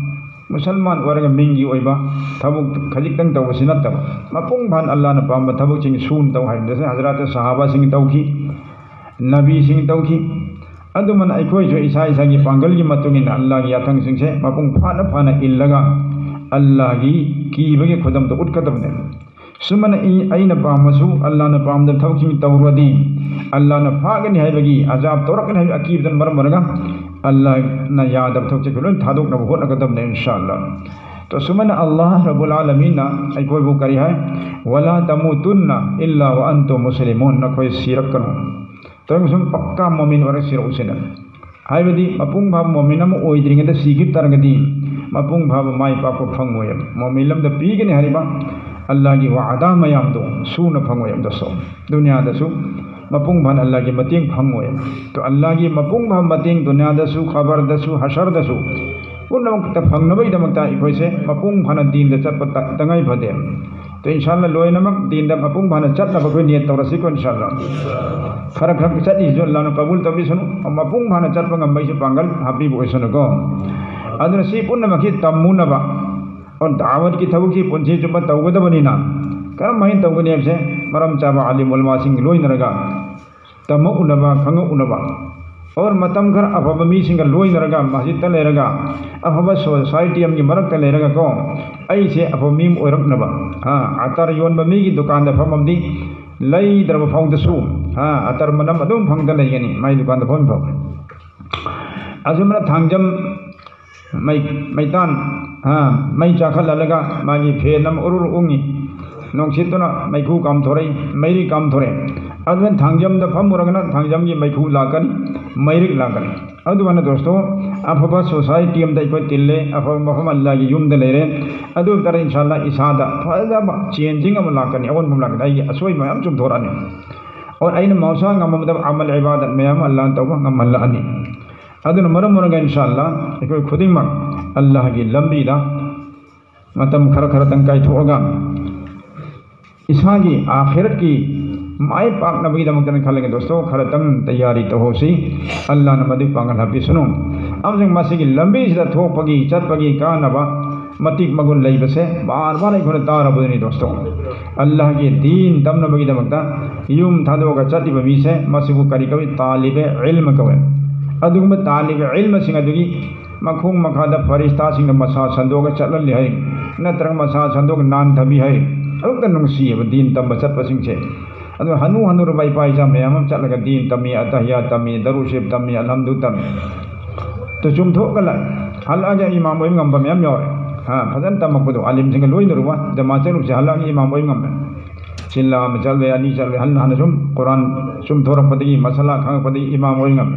ꯃꯨꯁꯜꯃꯥꯟ ꯑꯣꯏꯔꯒ ꯃꯤꯡꯒꯤ ꯑꯣꯏꯕ ꯊꯕꯛ ꯈꯖꯤꯛꯇꯪ ꯇꯧꯕꯁꯤ ꯅꯠꯇꯕ, ꯃꯄꯨꯡ ꯐꯥꯅ ꯑꯜꯂꯥꯍꯅ ꯄꯥꯝꯕ ꯊꯕꯛꯁꯤꯡ ꯁꯨꯅ ꯇꯧ ꯍꯥꯏꯕꯗꯁꯨ ꯍꯖꯔꯠ ꯁꯍꯥꯕꯥꯁꯤꯡ ꯇꯧꯈꯤ, ꯅꯕꯤꯁꯤꯡ ꯇꯧꯈꯤ꯫ ꯑꯗꯨꯃꯥꯏꯅ ꯑꯩꯈꯣꯏꯁꯨ ꯏꯁꯥ ꯏꯁꯥꯒꯤ ꯄꯥꯡꯒꯜꯒꯤ ꯃꯇꯨꯡ ꯏꯟꯅ ꯑꯜꯂꯥꯍꯒꯤ ꯌꯥꯊꯪꯁꯤꯡꯁꯦ ꯃꯄꯨꯡ ꯐꯥꯅ ꯐꯥꯅ ꯏꯜꯂꯒ ꯑꯜꯂꯥꯍꯒꯤ ꯀꯤꯕꯒꯤ ꯈꯨꯗꯝꯗꯣ ꯎꯠꯀꯗꯕꯅꯦ꯫ ꯁꯨꯃꯥꯏꯅ ꯑꯩ-, ꯑꯩꯅ ꯄꯥꯝꯃꯁꯨ ꯑꯜꯂꯥꯍꯅ ꯄꯥꯝꯗꯕ ꯊꯕꯛꯁꯤꯡ ꯇꯧꯔꯨꯔꯗꯤ ꯑꯜꯂꯥꯍꯅ ꯐꯥꯒꯅꯤ ꯍꯥꯏꯕꯒꯤ, ꯑꯖꯥꯕ ꯇꯧꯔꯛꯀꯅꯤ ꯍꯥꯏꯕꯒꯤ ꯑꯀꯤꯕꯗꯨꯅ ꯃꯔꯝ ꯑꯣꯏꯔꯒ ꯑꯜꯂꯥꯍꯅ ꯌꯥꯗꯕ ꯊꯕꯛꯁꯦ ꯑꯩꯈꯣꯏ ꯂꯣꯏ ꯊꯥꯗꯣꯛꯅꯕ ꯍꯣꯠꯅꯒꯗꯕꯅꯦ, ꯏꯟꯁꯥ ꯑꯜꯂꯥꯍ꯫ ꯇꯣ ꯁꯨꯃꯥꯏꯅ ꯑꯜꯂꯥꯍ ꯔꯕꯨꯜ ꯑꯥꯂꯃꯤꯟꯅ ꯑꯩꯈꯣꯏꯕꯨ ꯀꯔꯤ ꯍꯥꯏ? "ꯋꯥꯂꯥ ꯇꯃꯨꯇꯨꯟꯅ ꯏꯜꯂꯥ ꯋꯥ ꯑꯟꯇꯨꯝ ꯃꯨꯁꯂꯤꯃꯨꯟ", ꯅꯈꯣꯏ ꯁꯤꯔꯛꯀꯅꯨ꯫ ꯇꯧꯔꯤꯕ ꯁꯨꯝ ꯄꯛꯀꯥ ꯃꯣꯃꯤꯟ ꯑꯣꯏꯔꯒ ꯁꯤꯔꯛꯎꯁꯤꯅ꯫ ꯍꯥꯏꯕꯗꯤ ꯃꯄꯨꯡ ꯐꯥꯕ ꯃꯣꯃꯤꯟ ꯑꯃ ꯑꯣꯏꯗ꯭ꯔꯤꯉꯩꯗ ꯁꯤꯈꯤꯕ ꯇꯥꯔꯒꯗꯤ ꯃꯄꯨꯡ ꯐꯥꯕ ꯃꯥꯏ ꯄꯥꯛꯄ ꯐꯪꯉꯣꯏ꯫ ꯃꯣꯃꯤꯟ ꯂꯝꯗ ꯄꯤꯒꯅꯤ ꯍꯥꯏꯔꯤꯕ ꯑꯜꯂꯥꯍꯒꯤ ꯋꯥꯗꯥ ꯃꯌꯥꯝꯗꯣ ꯁꯨꯅ ꯐꯪꯉꯣꯏ꯫ ꯑꯃꯗꯁꯨ ꯗꯨꯅꯤꯌꯥꯗꯁꯨ ꯃꯄꯨꯡ ꯐꯥꯅ ꯑꯜꯂꯥꯍꯒꯤ ꯃꯇꯦꯡ ꯐꯪꯉꯣꯏ꯫ ꯇꯣ ꯑꯜꯂꯥꯍꯒꯤ ꯃꯄꯨꯡ ꯐꯥꯕ ꯃꯇꯦꯡ ꯗꯨꯅꯤꯌꯥꯗꯁꯨ, ꯈꯕꯔꯗꯁꯨ, ꯍꯁꯔꯗꯁꯨ ꯄꯨꯝꯅꯃꯛꯇ ꯐꯪꯅꯕꯒꯤꯗꯃꯛꯇ ꯑꯩꯈꯣꯏꯁꯦ ꯃꯄꯨꯡ ꯐꯥꯅ ꯗꯤꯟꯗ ꯆꯠꯄ ꯇ-, ꯇꯉꯥꯏ ꯐꯗꯦ꯫ ꯇꯣ ꯏꯟꯁꯥ ꯑꯜꯂꯥꯍ ꯂꯣꯏꯅꯃꯛ ꯗꯤꯟꯗ ꯃꯄꯨꯡ ꯐꯥꯅ ꯆꯠꯅꯕ ꯑꯩꯈꯣꯏ ꯅꯤꯌꯠ ꯇꯧꯔꯁꯤꯀꯣ, ꯏꯟꯁꯥ ꯑꯜꯂꯥꯍ꯫ ꯈꯔ ꯈꯔ ꯆꯠꯂꯤꯁꯤꯁꯨ ꯑꯜꯂꯥꯍꯅ ꯀꯕꯨꯜ ꯇꯧꯕꯤꯁꯅꯨ, ꯃꯄꯨꯡ ꯐꯥꯅ ꯆꯠꯄ ꯉꯝꯕꯒꯤꯁꯨ ꯄꯥꯡꯒꯜ ꯍꯥꯞꯄꯤꯕ ꯑꯣꯏꯁꯅꯨꯀꯣ꯫ ꯑꯗꯨꯅ ꯁꯤ ꯄꯨꯝꯅꯃꯛꯀꯤ ꯇꯝꯃꯨꯅꯕ, ꯑꯣ, ꯗꯥꯋꯠꯀꯤ ꯊꯕꯛꯁꯤ ꯄꯨꯟꯁꯤ ꯆꯨꯞꯄ ꯇꯧꯒꯗꯕꯅꯤꯅ ꯀꯔꯝꯍꯥꯏꯅ ꯇꯧꯒꯅꯤ ꯍꯥꯏꯕꯁꯦ ꯃꯔꯝ ꯆꯥꯕ ꯑꯥꯂꯤꯝ ꯎꯂꯃꯥꯁꯤꯡ ꯂꯣꯏꯅꯔꯒ ꯇꯝꯃꯛꯎꯅꯕ, ꯈꯪꯉꯛꯎꯅꯕ꯫ ꯑꯣꯔ ꯃꯇꯝ ꯈꯔ ꯑꯐꯕ ꯃꯤꯁꯤꯡꯒ ꯂꯣꯏꯅꯔꯒ, ꯃꯁꯖꯤꯠꯇ ꯂꯩꯔꯒ, ꯑꯐꯕ ꯁꯣꯁꯥꯏꯇꯤ ꯑꯃꯒꯤ ꯃꯔꯛꯇ ꯂꯩꯔꯒꯀꯣ, ꯑꯩꯁꯦ ꯑꯐꯕ ꯃꯤ ꯑꯃ ꯑꯣꯏꯔꯛꯅꯕ꯫ ꯑꯥ, ꯑꯇꯔ ꯌꯣꯟꯕ ꯃꯤꯒꯤ ꯗꯨꯀꯥꯟꯗ ꯐꯝꯃꯝꯗꯤ ꯂꯩꯗ꯭ꯔꯕ ꯐꯥꯎꯗꯁꯨ, ꯑꯥ, ꯑꯇꯔ ꯃꯅꯝ ꯑꯗꯨꯝ ꯐꯪꯗ ꯂꯩꯒꯅꯤ ꯃꯥꯏ ꯗꯨꯀꯥꯟꯗ ꯐꯝ ꯐꯥꯎ꯫ ꯑꯁꯨꯝꯅ ꯊꯥꯡꯖꯝ ꯃꯩ, ꯃꯩꯇꯥꯟ, ꯍꯥ, ꯃꯩ ꯆꯥꯈꯠꯍꯜꯂꯒ ꯃꯥꯒꯤ ꯐꯦꯟ ꯑꯃ ꯎꯔꯨꯔ ꯎꯪꯉꯤ꯫ ꯅꯨꯡꯁꯤꯠꯇꯨꯅ ꯃꯩꯈꯨ ꯀꯥꯝꯊꯣꯔꯛꯏ, ꯃꯩꯔꯤ ꯀꯥꯝꯊꯣꯔꯛꯑꯦ꯫ ꯑꯗꯨꯅ ꯊꯥꯡꯖꯝꯗ ꯐꯝꯃꯨꯔꯒꯅ ꯊꯥꯡꯖꯝꯒꯤ ꯃꯩꯈꯨ ꯂꯥꯛꯀꯅꯤ, ꯃꯩꯔꯤꯛ ꯂꯥꯛꯀꯅꯤ꯫ ꯑꯗꯨꯃꯥꯏꯅ ꯗꯣꯁꯇꯣ, ꯑꯐꯕ ꯁꯣꯁꯥꯏꯇꯤ ꯑꯃꯗ ꯑꯩꯈꯣꯏ ꯇꯤꯜꯂꯦ, ꯑꯐꯕ ꯃꯐꯝ ꯑꯜꯂꯥꯒꯤ ꯌꯨꯝꯗ ꯂꯩꯔꯦ꯫ ꯑꯗꯨ ꯑꯣꯏ ꯇꯥꯔꯗꯤ ꯏꯟꯁꯥ ꯑꯜꯂꯥ ꯏꯁꯥꯗ ꯐꯖꯕ ꯆꯦꯟꯖꯤꯡ ꯑꯃ ꯂꯥꯛꯀꯅꯤ, ꯑꯑꯣꯟꯕ ꯑꯃ ꯂꯥꯛꯀꯅꯤ, ꯑꯩꯒꯤ ꯑꯁꯣꯏꯕ ꯃꯌꯥꯝ ꯆꯨꯝꯊꯣꯔꯛꯑꯅꯤ꯫ ꯑꯣꯔ ꯑꯩꯅ ꯃꯍꯧꯁꯥ ꯉꯝꯃꯝꯗꯕ ꯑꯃꯜ ꯏꯕꯥꯗꯠ ꯃꯌꯥꯝ ꯑꯃ ꯑꯜꯂꯥꯅ ꯇꯧꯕ ꯉꯝꯍꯜꯂꯛꯑꯅꯤ꯫ ꯑꯗꯨꯅ ꯃꯔꯝ ꯑꯣꯏꯔꯒ ꯏꯟꯁꯥ ꯑꯜꯂꯥ ꯑꯩꯈꯣꯏ ꯈꯨꯗꯤꯡꯃꯛ ꯑꯜꯂꯥꯍꯒꯤ ꯂꯝꯕꯤꯗ ꯃꯇꯝ ꯈꯔ ꯈꯔꯇꯪ ꯀꯥꯏꯊꯣꯛꯑꯒ ꯏꯁꯥꯒꯤ ꯑꯥꯈꯤꯔꯠꯀꯤ ꯃꯥꯏ ꯄꯥꯛꯅꯕꯒꯤꯗꯃꯛꯇꯅ ꯈꯜꯂꯒ ꯗꯣꯁꯇꯣ ꯈꯔꯇꯪ ꯇꯌꯥꯔꯤ ꯇꯧꯍꯧꯁꯤ꯫ ꯑꯜꯂꯥꯅ ꯃꯗꯨꯒꯤ ꯄꯥꯡꯒꯜ ꯍꯥꯞꯄꯤꯁꯅꯨ꯫ ꯑꯃꯁꯨꯡ ꯃꯁꯤꯒꯤ ꯂꯝꯕꯤꯁꯤꯗ ꯊꯣꯛꯄꯒꯤ, ꯆꯠꯄꯒꯤ ꯀꯥꯟꯅꯕ ꯃꯇꯤꯛ ꯃꯒꯨꯟ ꯂꯩꯕꯁꯦ ꯕꯥꯔ ꯕꯥꯔ ꯑꯩꯈꯣꯏꯅ ꯇꯥꯔꯕꯗꯨꯅꯤ ꯗꯣꯁꯇꯣ꯫ ꯑꯜꯂꯥꯍꯒꯤ ꯗꯤꯟ ꯇꯝꯅꯕꯒꯤꯗꯃꯛꯇ ꯌꯨꯝ ꯊꯥꯗꯣꯛꯑꯒ ꯆꯠꯂꯤꯕ ꯃꯤꯁꯦ ꯃꯁꯤꯕꯨ ꯀꯔꯤ ꯀꯧꯏ? ꯇꯥꯂꯤꯕꯦ ꯏꯜꯃ ꯀꯧꯏ꯫ ꯑꯗꯨꯒꯨꯝꯕ ꯇꯥꯂꯤꯕꯦ ꯏꯜꯃꯁꯤꯡ ꯑꯗꯨꯒꯤ ꯃꯈꯣꯡ ꯃꯈꯥꯗ ꯐꯔꯤꯁꯇꯥꯁꯤꯡꯅ ꯃꯁꯥ ꯁꯟꯗꯣꯛꯑꯒ ꯆꯠꯍꯜꯂꯤ ꯍꯥꯏ, ꯅꯠꯇ꯭ꯔꯒ ꯃꯁꯥ ꯁꯟꯗꯣꯛꯑꯒ ꯅꯥꯟꯊꯕꯤ ꯍꯥꯏ꯫ ꯑꯗꯨꯛꯇ ꯅꯨꯡꯁꯤꯌꯦꯕ ꯗꯤꯟ ꯇꯝꯕ ꯆꯠꯄꯁꯤꯡꯁꯦ꯫ ꯑꯗꯣ ꯍꯅꯨ ꯍꯅꯨꯔꯕ ꯏꯄꯥ ꯏꯆꯥ ꯃꯌꯥꯝ ꯑꯃ ꯆꯠꯂꯒ ꯗꯤꯟ ꯇꯝꯃꯤ, ꯑꯇꯍꯤꯌꯥ ꯇꯝꯃꯤ, ꯗꯔꯨꯁꯤꯞ ꯇꯝꯃꯤ, ꯑꯜꯍꯝꯗꯨ ꯇꯝꯃꯤ꯫ ꯑꯗꯨ ꯆꯨꯝꯊꯣꯛꯑꯒ ꯂꯥꯛ-, ꯍꯜꯂꯛꯑꯒ ꯏꯃꯥꯝ ꯑꯣꯏꯕ ꯉꯝꯕ ꯃꯌꯥꯝ ꯌꯥꯎꯔꯦ꯫ ꯍꯥ, ꯐꯖꯅ ꯇꯝꯃꯛꯄꯗꯣ, ꯑꯥꯂꯤꯝꯁꯤꯡꯒ ꯂꯣꯏꯅꯔꯨꯕ, ꯖꯃꯥ ꯆꯠꯂꯨꯕꯁꯦ ꯍꯜꯂꯛꯑꯒ ꯏꯃꯥꯝ ꯑꯣꯏꯕ ꯉꯝꯃꯦ꯫ ꯆꯤꯜꯂꯥ ꯑꯃ ꯆꯠꯂꯦ, ꯑꯅꯤ ꯆꯠꯂꯦ, ꯍꯟꯅ ꯍꯟꯅ ꯁꯨꯝ ꯀꯨꯔꯥꯟ ꯁꯨꯝ ꯊꯣꯔꯛꯄꯗꯒꯤ, ꯃꯁꯥꯂꯥ ꯈꯪꯉꯛꯄꯗꯒꯤ ꯏꯃꯥꯝ ꯑꯣꯏ ꯉꯝꯃꯦ꯫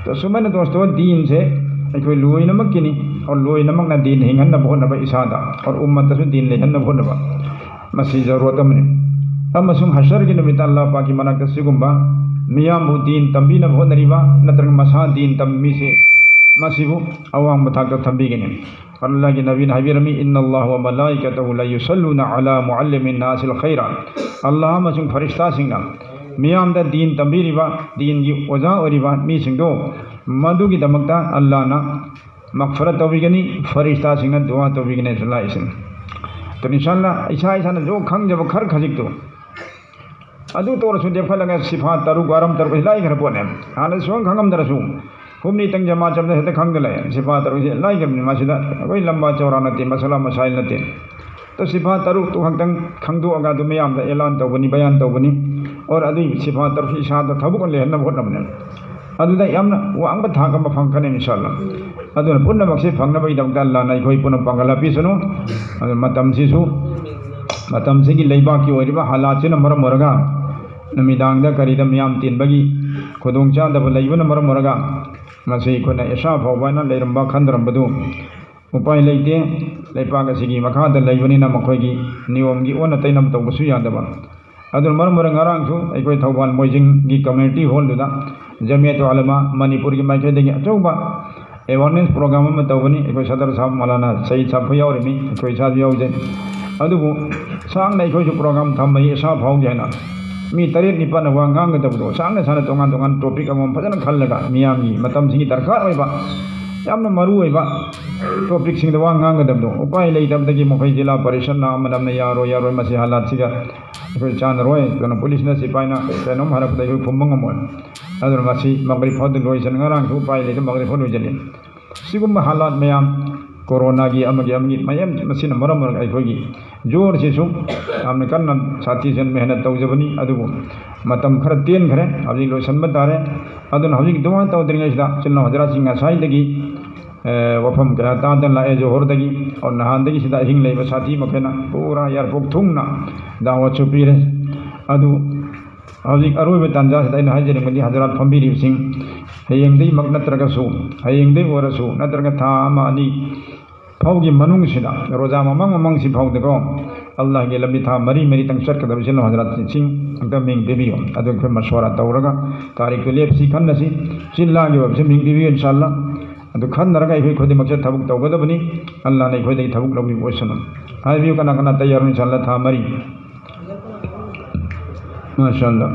ꯑꯗꯣ ꯁꯨꯃꯥꯏꯅ ꯗꯣꯁꯇꯣ ꯗꯤꯟꯁꯦ ꯑꯩꯈꯣꯏ ꯂꯣꯏꯅꯃꯛꯀꯤꯅꯤ꯫ ꯑꯣꯔ ꯂꯣꯏꯅꯃꯛꯅ ꯗꯤꯟ ꯍꯤꯡꯍꯟꯅꯕ ꯍꯣꯠꯅꯕ, ꯏꯁꯥꯗ ꯑꯣꯔ ꯎꯝꯃꯠꯇꯁꯨ ꯗꯤꯟ ꯂꯩꯍꯟꯅꯕ ꯍꯣꯠꯅꯕ, ꯃꯁꯤ ꯖꯔꯨꯔꯠ ꯑꯃꯅꯤ꯫ ꯑꯃꯁꯨꯡ ꯍꯁꯔꯒꯤ ꯅꯨꯃꯤꯠꯇ ꯑꯜꯂꯥꯍ ꯄꯥꯛꯀꯤ ꯃꯅꯥꯛꯇ ꯁꯤꯒꯨꯝꯕ ꯃꯤꯌꯥꯝꯕꯨ ꯗꯤꯟ ꯇꯝꯕꯤꯅꯕ ꯍꯣꯠꯅꯔꯤꯕ, ꯅꯠꯇ꯭ꯔꯒ ꯃꯁꯥ ꯗꯤꯟ ꯇꯝꯕ ꯃꯤꯁꯤ, ꯃꯁꯤꯕꯨ ꯑꯋꯥꯡꯕ ꯊꯥꯛꯇ ꯊꯝꯕꯤꯒꯅꯤ꯫ ꯑꯜꯂꯥꯍꯒꯤ ꯅꯕꯤꯅ ꯍꯥꯏꯕꯤꯔꯝꯃꯤ, "ꯏꯟꯅ ꯑꯜꯂꯥꯍ ꯋ ꯃꯂꯥꯏꯀꯇꯍꯨ ꯂ ꯌꯨꯁꯜꯂꯨꯅ ꯑꯂꯥ ꯃꯨꯑꯜꯂꯤꯃꯤꯟ ꯅꯥꯁꯤꯜ ꯈꯩꯔ"꯫ ꯑꯜꯂꯥꯍ ꯑꯃꯁꯨꯡ ꯐꯔꯤꯁꯇꯥꯁꯤꯡꯅ ꯃꯤꯌꯥꯝꯗ ꯗꯤꯟ ꯇꯝꯕꯤꯔꯤꯕ, ꯗꯤꯟꯒꯤ ꯑꯣꯖꯥ ꯑꯣꯏꯔꯤꯕ ꯃꯤꯁꯤꯡꯗꯣ, ꯃꯗꯨꯒꯤꯗꯃꯛꯇ ꯑꯜꯂꯥꯍꯅ ꯃꯛꯐꯔꯠ ꯇꯧꯕꯤꯒꯅꯤ, ꯐꯔꯤꯁꯇꯥꯁꯤꯡꯅ ꯗꯨꯋꯥ ꯇꯧꯕꯤꯒꯅꯤ ꯍꯥꯏꯅ ꯂꯥꯛꯏꯁꯤꯅꯤ꯫ ꯑꯗꯨꯅ ꯏꯁꯥꯅ, ꯏꯁꯥ ꯏꯁꯥꯅ ꯖꯣ ꯈꯪꯖꯕ ꯈꯔ ꯈꯖꯤꯛꯇꯣ ꯑꯗꯨ ꯇꯧꯔꯁꯨ ꯂꯦꯞꯈꯠꯂꯒ ꯁꯤꯐꯥ ꯇꯔꯨꯛ, ꯑꯔꯝ ꯇꯔꯨꯛ ꯑꯁꯤ ꯂꯥꯏꯈ꯭ꯔ ꯄꯣꯠꯅꯦ꯫ ꯍꯥꯟꯅ ꯁꯨꯈꯪ ꯈꯪꯉꯝꯗ꯭ꯔꯁꯨ ꯍꯨꯝꯅꯤ ꯇꯪ ꯖꯃꯥ ꯆꯠꯄꯗ ꯍꯦꯛꯇ ꯈꯪꯗ ꯂꯩ꯫ ꯁꯤꯐꯥ ꯇꯔꯨꯛ ꯑꯁꯤ ꯂꯥꯏꯈ꯭ꯔꯕꯅꯤ꯫ ꯃꯁꯤꯗ ꯑꯩꯈꯣꯏ ꯂꯝꯕꯥ ꯆꯧꯔꯥ ꯅꯠꯇꯦ, ꯃꯁꯥꯂꯥ ꯃꯁꯥꯏꯜ ꯅꯠꯇꯦ꯫ ꯑꯗꯣ ꯁꯤꯐꯥ ꯇꯔꯨꯛꯇꯨ ꯈꯛꯇꯪ ꯈꯪꯗꯣꯛꯑꯒ ꯑꯗꯨ ꯃꯌꯥꯝꯗ ꯑꯦꯂꯥꯟ ꯇꯧꯕꯅꯤ, ꯕꯌꯥꯟ ꯇꯧꯕꯅꯤ꯫ ꯑꯣꯔ ꯑꯗꯨꯒꯤ ꯁꯤꯐꯥ ꯇꯔꯨꯛꯁꯤ ꯏꯁꯥꯗ ꯊꯕꯛ ꯑꯣꯏꯅ ꯂꯩꯍꯟꯅꯕ ꯍꯣꯠꯅꯕꯅꯦ꯫ ꯑꯗꯨꯗ ꯌꯥꯝꯅ ꯋꯥꯡꯕ ꯊꯥꯛ ꯑꯃ ꯐꯪꯒꯅꯤ ꯏꯟꯁꯥꯜꯂꯥ꯫ ꯑꯗꯨꯅ ꯄꯨꯝꯅꯃꯛꯁꯤ ꯐꯪꯅꯕꯒꯤꯗꯃꯛꯇ ꯑꯜꯂꯥꯍꯅ ꯑꯩꯈꯣꯏ ꯄꯨꯝꯅꯃꯛ ꯄꯥꯡꯒꯜ ꯍꯥꯞꯄꯤꯁꯅꯨ꯫ ꯑꯗꯨ ꯃꯇꯝꯁꯤꯁꯨ, ꯃꯇꯝꯁꯤꯒꯤ ꯂꯩꯕꯥꯛꯀꯤ ꯑꯣꯏꯔꯤꯕ ꯍꯥꯂꯥꯠꯁꯤꯅ ꯃꯔꯝ ꯑꯣꯏꯔꯒ ꯅꯨꯃꯤꯗꯥꯡꯗ ꯀꯔꯤꯗ ꯃꯤꯌꯥꯝ ꯇꯤꯟꯕꯒꯤ ꯈꯨꯗꯣꯡꯆꯥꯗꯕ ꯂꯩꯕꯅ ꯃꯔꯝ ꯑꯣꯏꯔꯒ ꯉꯁꯤ ꯑꯩꯈꯣꯏꯅ ꯏꯁꯥ ꯐꯥꯎꯕ ꯍꯥꯏꯅ ꯂꯩꯔꯝꯕ ꯈꯟꯗꯔꯝꯕꯗꯨ ꯎꯄꯥꯏ ꯂꯩꯇꯦ꯫ ꯂꯩꯄꯥꯛ ꯑꯁꯤꯒꯤ ꯃꯈꯥꯗ ꯂꯩꯕꯅꯤꯅ ꯃꯈꯣꯏꯒꯤ ꯅꯤꯌꯣꯝꯒꯤ ꯑꯣꯟꯅ ꯇꯩꯅꯕ ꯇꯧꯕꯁꯨ ꯌꯥꯗꯕ꯫ ꯑꯗꯨꯅ ꯃꯔꯝ ꯑꯣꯏꯔꯒ ꯉꯔꯥꯡꯁꯨ ꯑꯩꯈꯣꯏ ꯊꯧꯕꯥꯜ ꯃꯣꯏꯖꯤꯡꯒꯤ community hall ꯗꯨꯗ ꯖꯃꯤꯌꯠ ꯎꯂꯃꯥ ꯃꯅꯤꯄꯨꯔꯒꯤ ꯃꯥꯏꯀꯩꯗꯒꯤ ꯑꯆꯧꯕ awareness program ꯑꯃ ꯇꯧꯒꯅꯤ꯫ ꯑꯩꯈꯣꯏ ꯁꯗꯔ ꯁꯥꯍꯕ ꯃꯧꯂꯥꯅꯥ ꯁꯌꯤꯗ ꯁꯥꯍꯕ ꯌꯥꯎꯔꯤꯃꯤ, ꯑꯩꯈꯣꯏ ꯏꯁꯥꯁꯨ ꯌꯥꯎꯖꯩ꯫ ꯑꯗꯨꯕꯨ ꯁꯥꯡꯅ ꯑꯩꯈꯣꯏꯁꯨ program ꯊꯝꯕꯒꯤ ꯏꯁꯥ ꯐꯥꯎꯒꯦ ꯍꯥꯏꯅ ꯃꯤ ꯇꯔꯦꯠ ꯅꯤꯄꯥꯜꯅ ꯋꯥ ꯉꯥꯡꯒꯗꯕꯗꯣ ꯁꯥꯡꯅ ꯁꯥꯡꯅ ꯇꯣꯉꯥꯟ ꯇꯣꯉꯥꯟꯕ ꯇꯣꯄꯤꯛ ꯑꯃꯃꯝ ꯐꯖꯅ ꯈꯜꯂꯒ ꯃꯤꯌꯥꯝꯒꯤ ꯃꯇꯝꯁꯤꯡꯒꯤ ꯗꯔꯀꯥꯔ ꯑꯣꯏꯕ ꯌꯥꯝꯅ ꯃꯔꯨ ꯑꯣꯏꯕ ꯇꯣꯄꯤꯛꯁꯤꯡꯗ ꯋꯥ ꯉꯥꯡꯒꯗꯕꯗꯣ ꯎꯄꯥꯏ ꯂꯩꯇꯕꯗꯒꯤ ꯃꯈꯣꯏ ꯖꯤꯂꯥ ꯄꯔꯤꯁꯠꯅ ꯑꯃꯅ ꯑꯃꯅ ꯌꯥꯔꯣꯏ ꯌꯥꯔꯣꯏ ꯃꯁꯤ ꯍꯥꯂꯥꯠꯁꯤꯒ ꯑꯩꯈꯣꯏ ꯆꯥꯟꯅꯔꯣꯏ ꯑꯗꯨꯅ ꯄꯨꯂꯤꯁꯅ ꯁꯤꯄꯥꯏꯅ ꯀꯩꯅꯣꯝ ꯍꯥꯏꯔꯛꯄꯗ ꯑꯩꯈꯣꯏ ꯈꯨꯝꯕ ꯉꯝꯃꯣꯏ꯫ ꯑꯗꯨꯅ ꯃꯁꯤ ꯃꯒꯔꯤꯕ ꯐꯥꯎꯗ ꯂꯣꯏꯁꯤꯟ ꯉꯔꯥꯡꯁꯨ ꯎꯄꯥꯏ ꯂꯩꯇ ꯃꯒꯔꯤꯕ ꯐꯥꯎ ꯂꯣꯏꯁꯤꯜꯂꯤ꯫ ꯁꯤꯒꯨꯝꯕ ꯍꯥꯂꯥꯠ ꯃꯌꯥꯝ ꯀꯣꯔꯣꯅꯥꯒꯤ ꯑꯃꯒꯤ ꯑꯃꯒꯤ ꯃꯌꯥꯝ ꯃꯁꯤꯅ ꯃꯔꯝ ꯑꯣꯏꯔꯒ ꯑꯩꯈꯣꯏꯒꯤ ꯖꯣꯔꯁꯤꯁꯨ ꯌꯥꯝꯅ ꯀꯟꯅ ꯁꯥꯊꯤꯖꯅ ꯃꯦꯍꯅꯠ ꯇꯧꯖꯕꯅꯤ꯫ ꯑꯗꯨꯕꯨ ꯃꯇꯝ ꯈꯔ ꯇꯦꯟꯈ꯭ꯔꯦ, ꯍꯧꯖꯤꯛ ꯂꯣꯏꯁꯤꯟꯕ ꯇꯥꯔꯦ꯫ ꯑꯗꯨꯅ ꯍꯧꯖꯤꯛ ꯗꯨꯋꯥ ꯇꯧꯗ꯭ꯔꯤꯉꯩꯁꯤꯗ ꯏꯆꯤꯜ ꯏꯅꯥꯎ ꯍꯖꯔꯥꯠꯁꯤꯡ ꯉꯁꯥꯏꯗꯒꯤ ꯑꯦ, ꯋꯥꯐꯝ ꯀꯌꯥ ꯇꯥꯗꯅ ꯂꯥꯛꯑꯦ ꯖꯣꯍꯣꯔꯗꯒꯤ꯫ ꯑꯣ, ꯅꯍꯥꯟꯗꯒꯤ ꯁꯤꯗ ꯑꯍꯤꯡ ꯂꯩꯕ ꯁꯥꯊꯤ ꯃꯈꯩꯅ ꯄꯨꯔꯥ ꯌꯥꯔꯄꯣꯛ ꯊꯨꯡꯅ ꯗꯥꯋꯠꯁꯨ ꯄꯤꯔꯦ꯫ ꯑꯗꯨ ꯍꯧꯖꯤꯛ ꯑꯔꯣꯏꯕ ꯇꯥꯟꯖꯥꯁꯤꯗ ꯑꯩꯅ ꯍꯥꯏꯖꯅꯤꯡꯕꯗꯤ ꯍꯖꯔꯥꯠ ꯐꯝꯕꯤꯔꯤꯕꯁꯤꯡ ꯍꯌꯦꯡꯗꯒꯤꯃꯛ ꯅꯠꯇ꯭ꯔꯒꯁꯨ ꯍꯌꯦꯡꯗꯒꯤ ꯑꯣꯏꯔꯁꯨ ꯅꯠꯇ꯭ꯔꯒ ꯊꯥ ꯑꯃ ꯑꯅꯤ ꯐꯥꯎꯒꯤ ꯃꯅꯨꯡꯁꯤꯗ ꯔꯣꯖꯥ ꯃꯃꯥꯡ ꯃꯃꯥꯡꯁꯤ ꯐꯥꯎꯗꯀꯣ ꯑꯜꯂꯥꯍꯒꯤ ꯂꯝꯕꯤ ꯊꯥ ꯃꯔꯤ ꯃꯔꯤꯇꯪ ꯆꯠꯀꯗꯕ ꯏꯆꯤꯜ ꯏꯅꯥꯎ ꯍꯖꯔꯥꯠꯁꯤꯡ ꯑꯝꯇ ꯃꯤꯡ ꯄꯤꯕꯤꯌꯨ꯫ ꯑꯗꯨ ꯑꯩꯈꯣꯏ ꯃꯁꯣꯔꯥ ꯇꯧꯔꯒ ꯇꯥꯔꯤꯛꯇꯨ ꯂꯦꯞꯁꯤ ꯈꯟꯅꯁꯤ꯫ ꯆꯤꯜꯂꯥꯒꯤ ꯑꯣꯏꯕꯁꯤ ꯃꯤꯡ ꯄꯤꯕꯤꯌꯨ ꯏꯟꯁꯥꯜꯂꯥ꯫ ꯑꯗꯨ ꯈꯟꯅꯔꯒ ꯑꯩꯈꯣꯏ ꯈꯨꯗꯤꯡꯃꯛꯁꯦ ꯊꯕꯛ ꯇꯧꯒꯗꯕꯅꯤ꯫ ꯑꯜꯂꯥꯅ ꯑꯩꯈꯣꯏꯗꯒꯤ ꯊꯕꯛ ꯂꯧꯕꯤꯕ ꯑꯣꯏꯁꯅꯨ꯫ ꯍꯥꯏꯕꯤꯌꯨ ꯀꯅꯥ ꯀꯅꯥ ꯇꯌꯥꯔ ꯏꯟꯁꯥꯜꯂꯥ ꯊꯥ ꯃꯔꯤ꯫ ꯃꯥꯁꯥꯜꯂꯥ꯫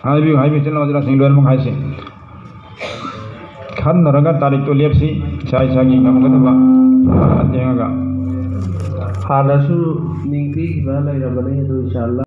ꯍꯥꯏꯕꯤꯌꯨ ꯍꯥꯏꯕꯤꯌꯨ ꯏꯆꯤꯜ ꯏꯅꯥꯎ ꯍꯖꯔꯥꯠꯁꯤꯡ ꯂꯣꯏꯅꯃꯛ ꯍꯥꯏꯁꯤ꯫ ꯈꯟꯅꯔꯒ ꯇꯥꯔꯤꯛꯇꯣ ꯂꯦꯞꯁꯤ꯫ ꯏꯁꯥ ꯏꯁꯥꯒꯤ ꯉꯝꯒꯗꯕ ꯌꯦꯡꯉꯒ꯫ ꯍꯥꯟꯅꯁꯨ ꯃꯤꯡ ꯄꯤꯈꯤꯕ ꯂꯩꯔꯕꯅꯤ ꯑꯗꯨ ꯏꯟꯁꯥꯜꯂꯥ꯫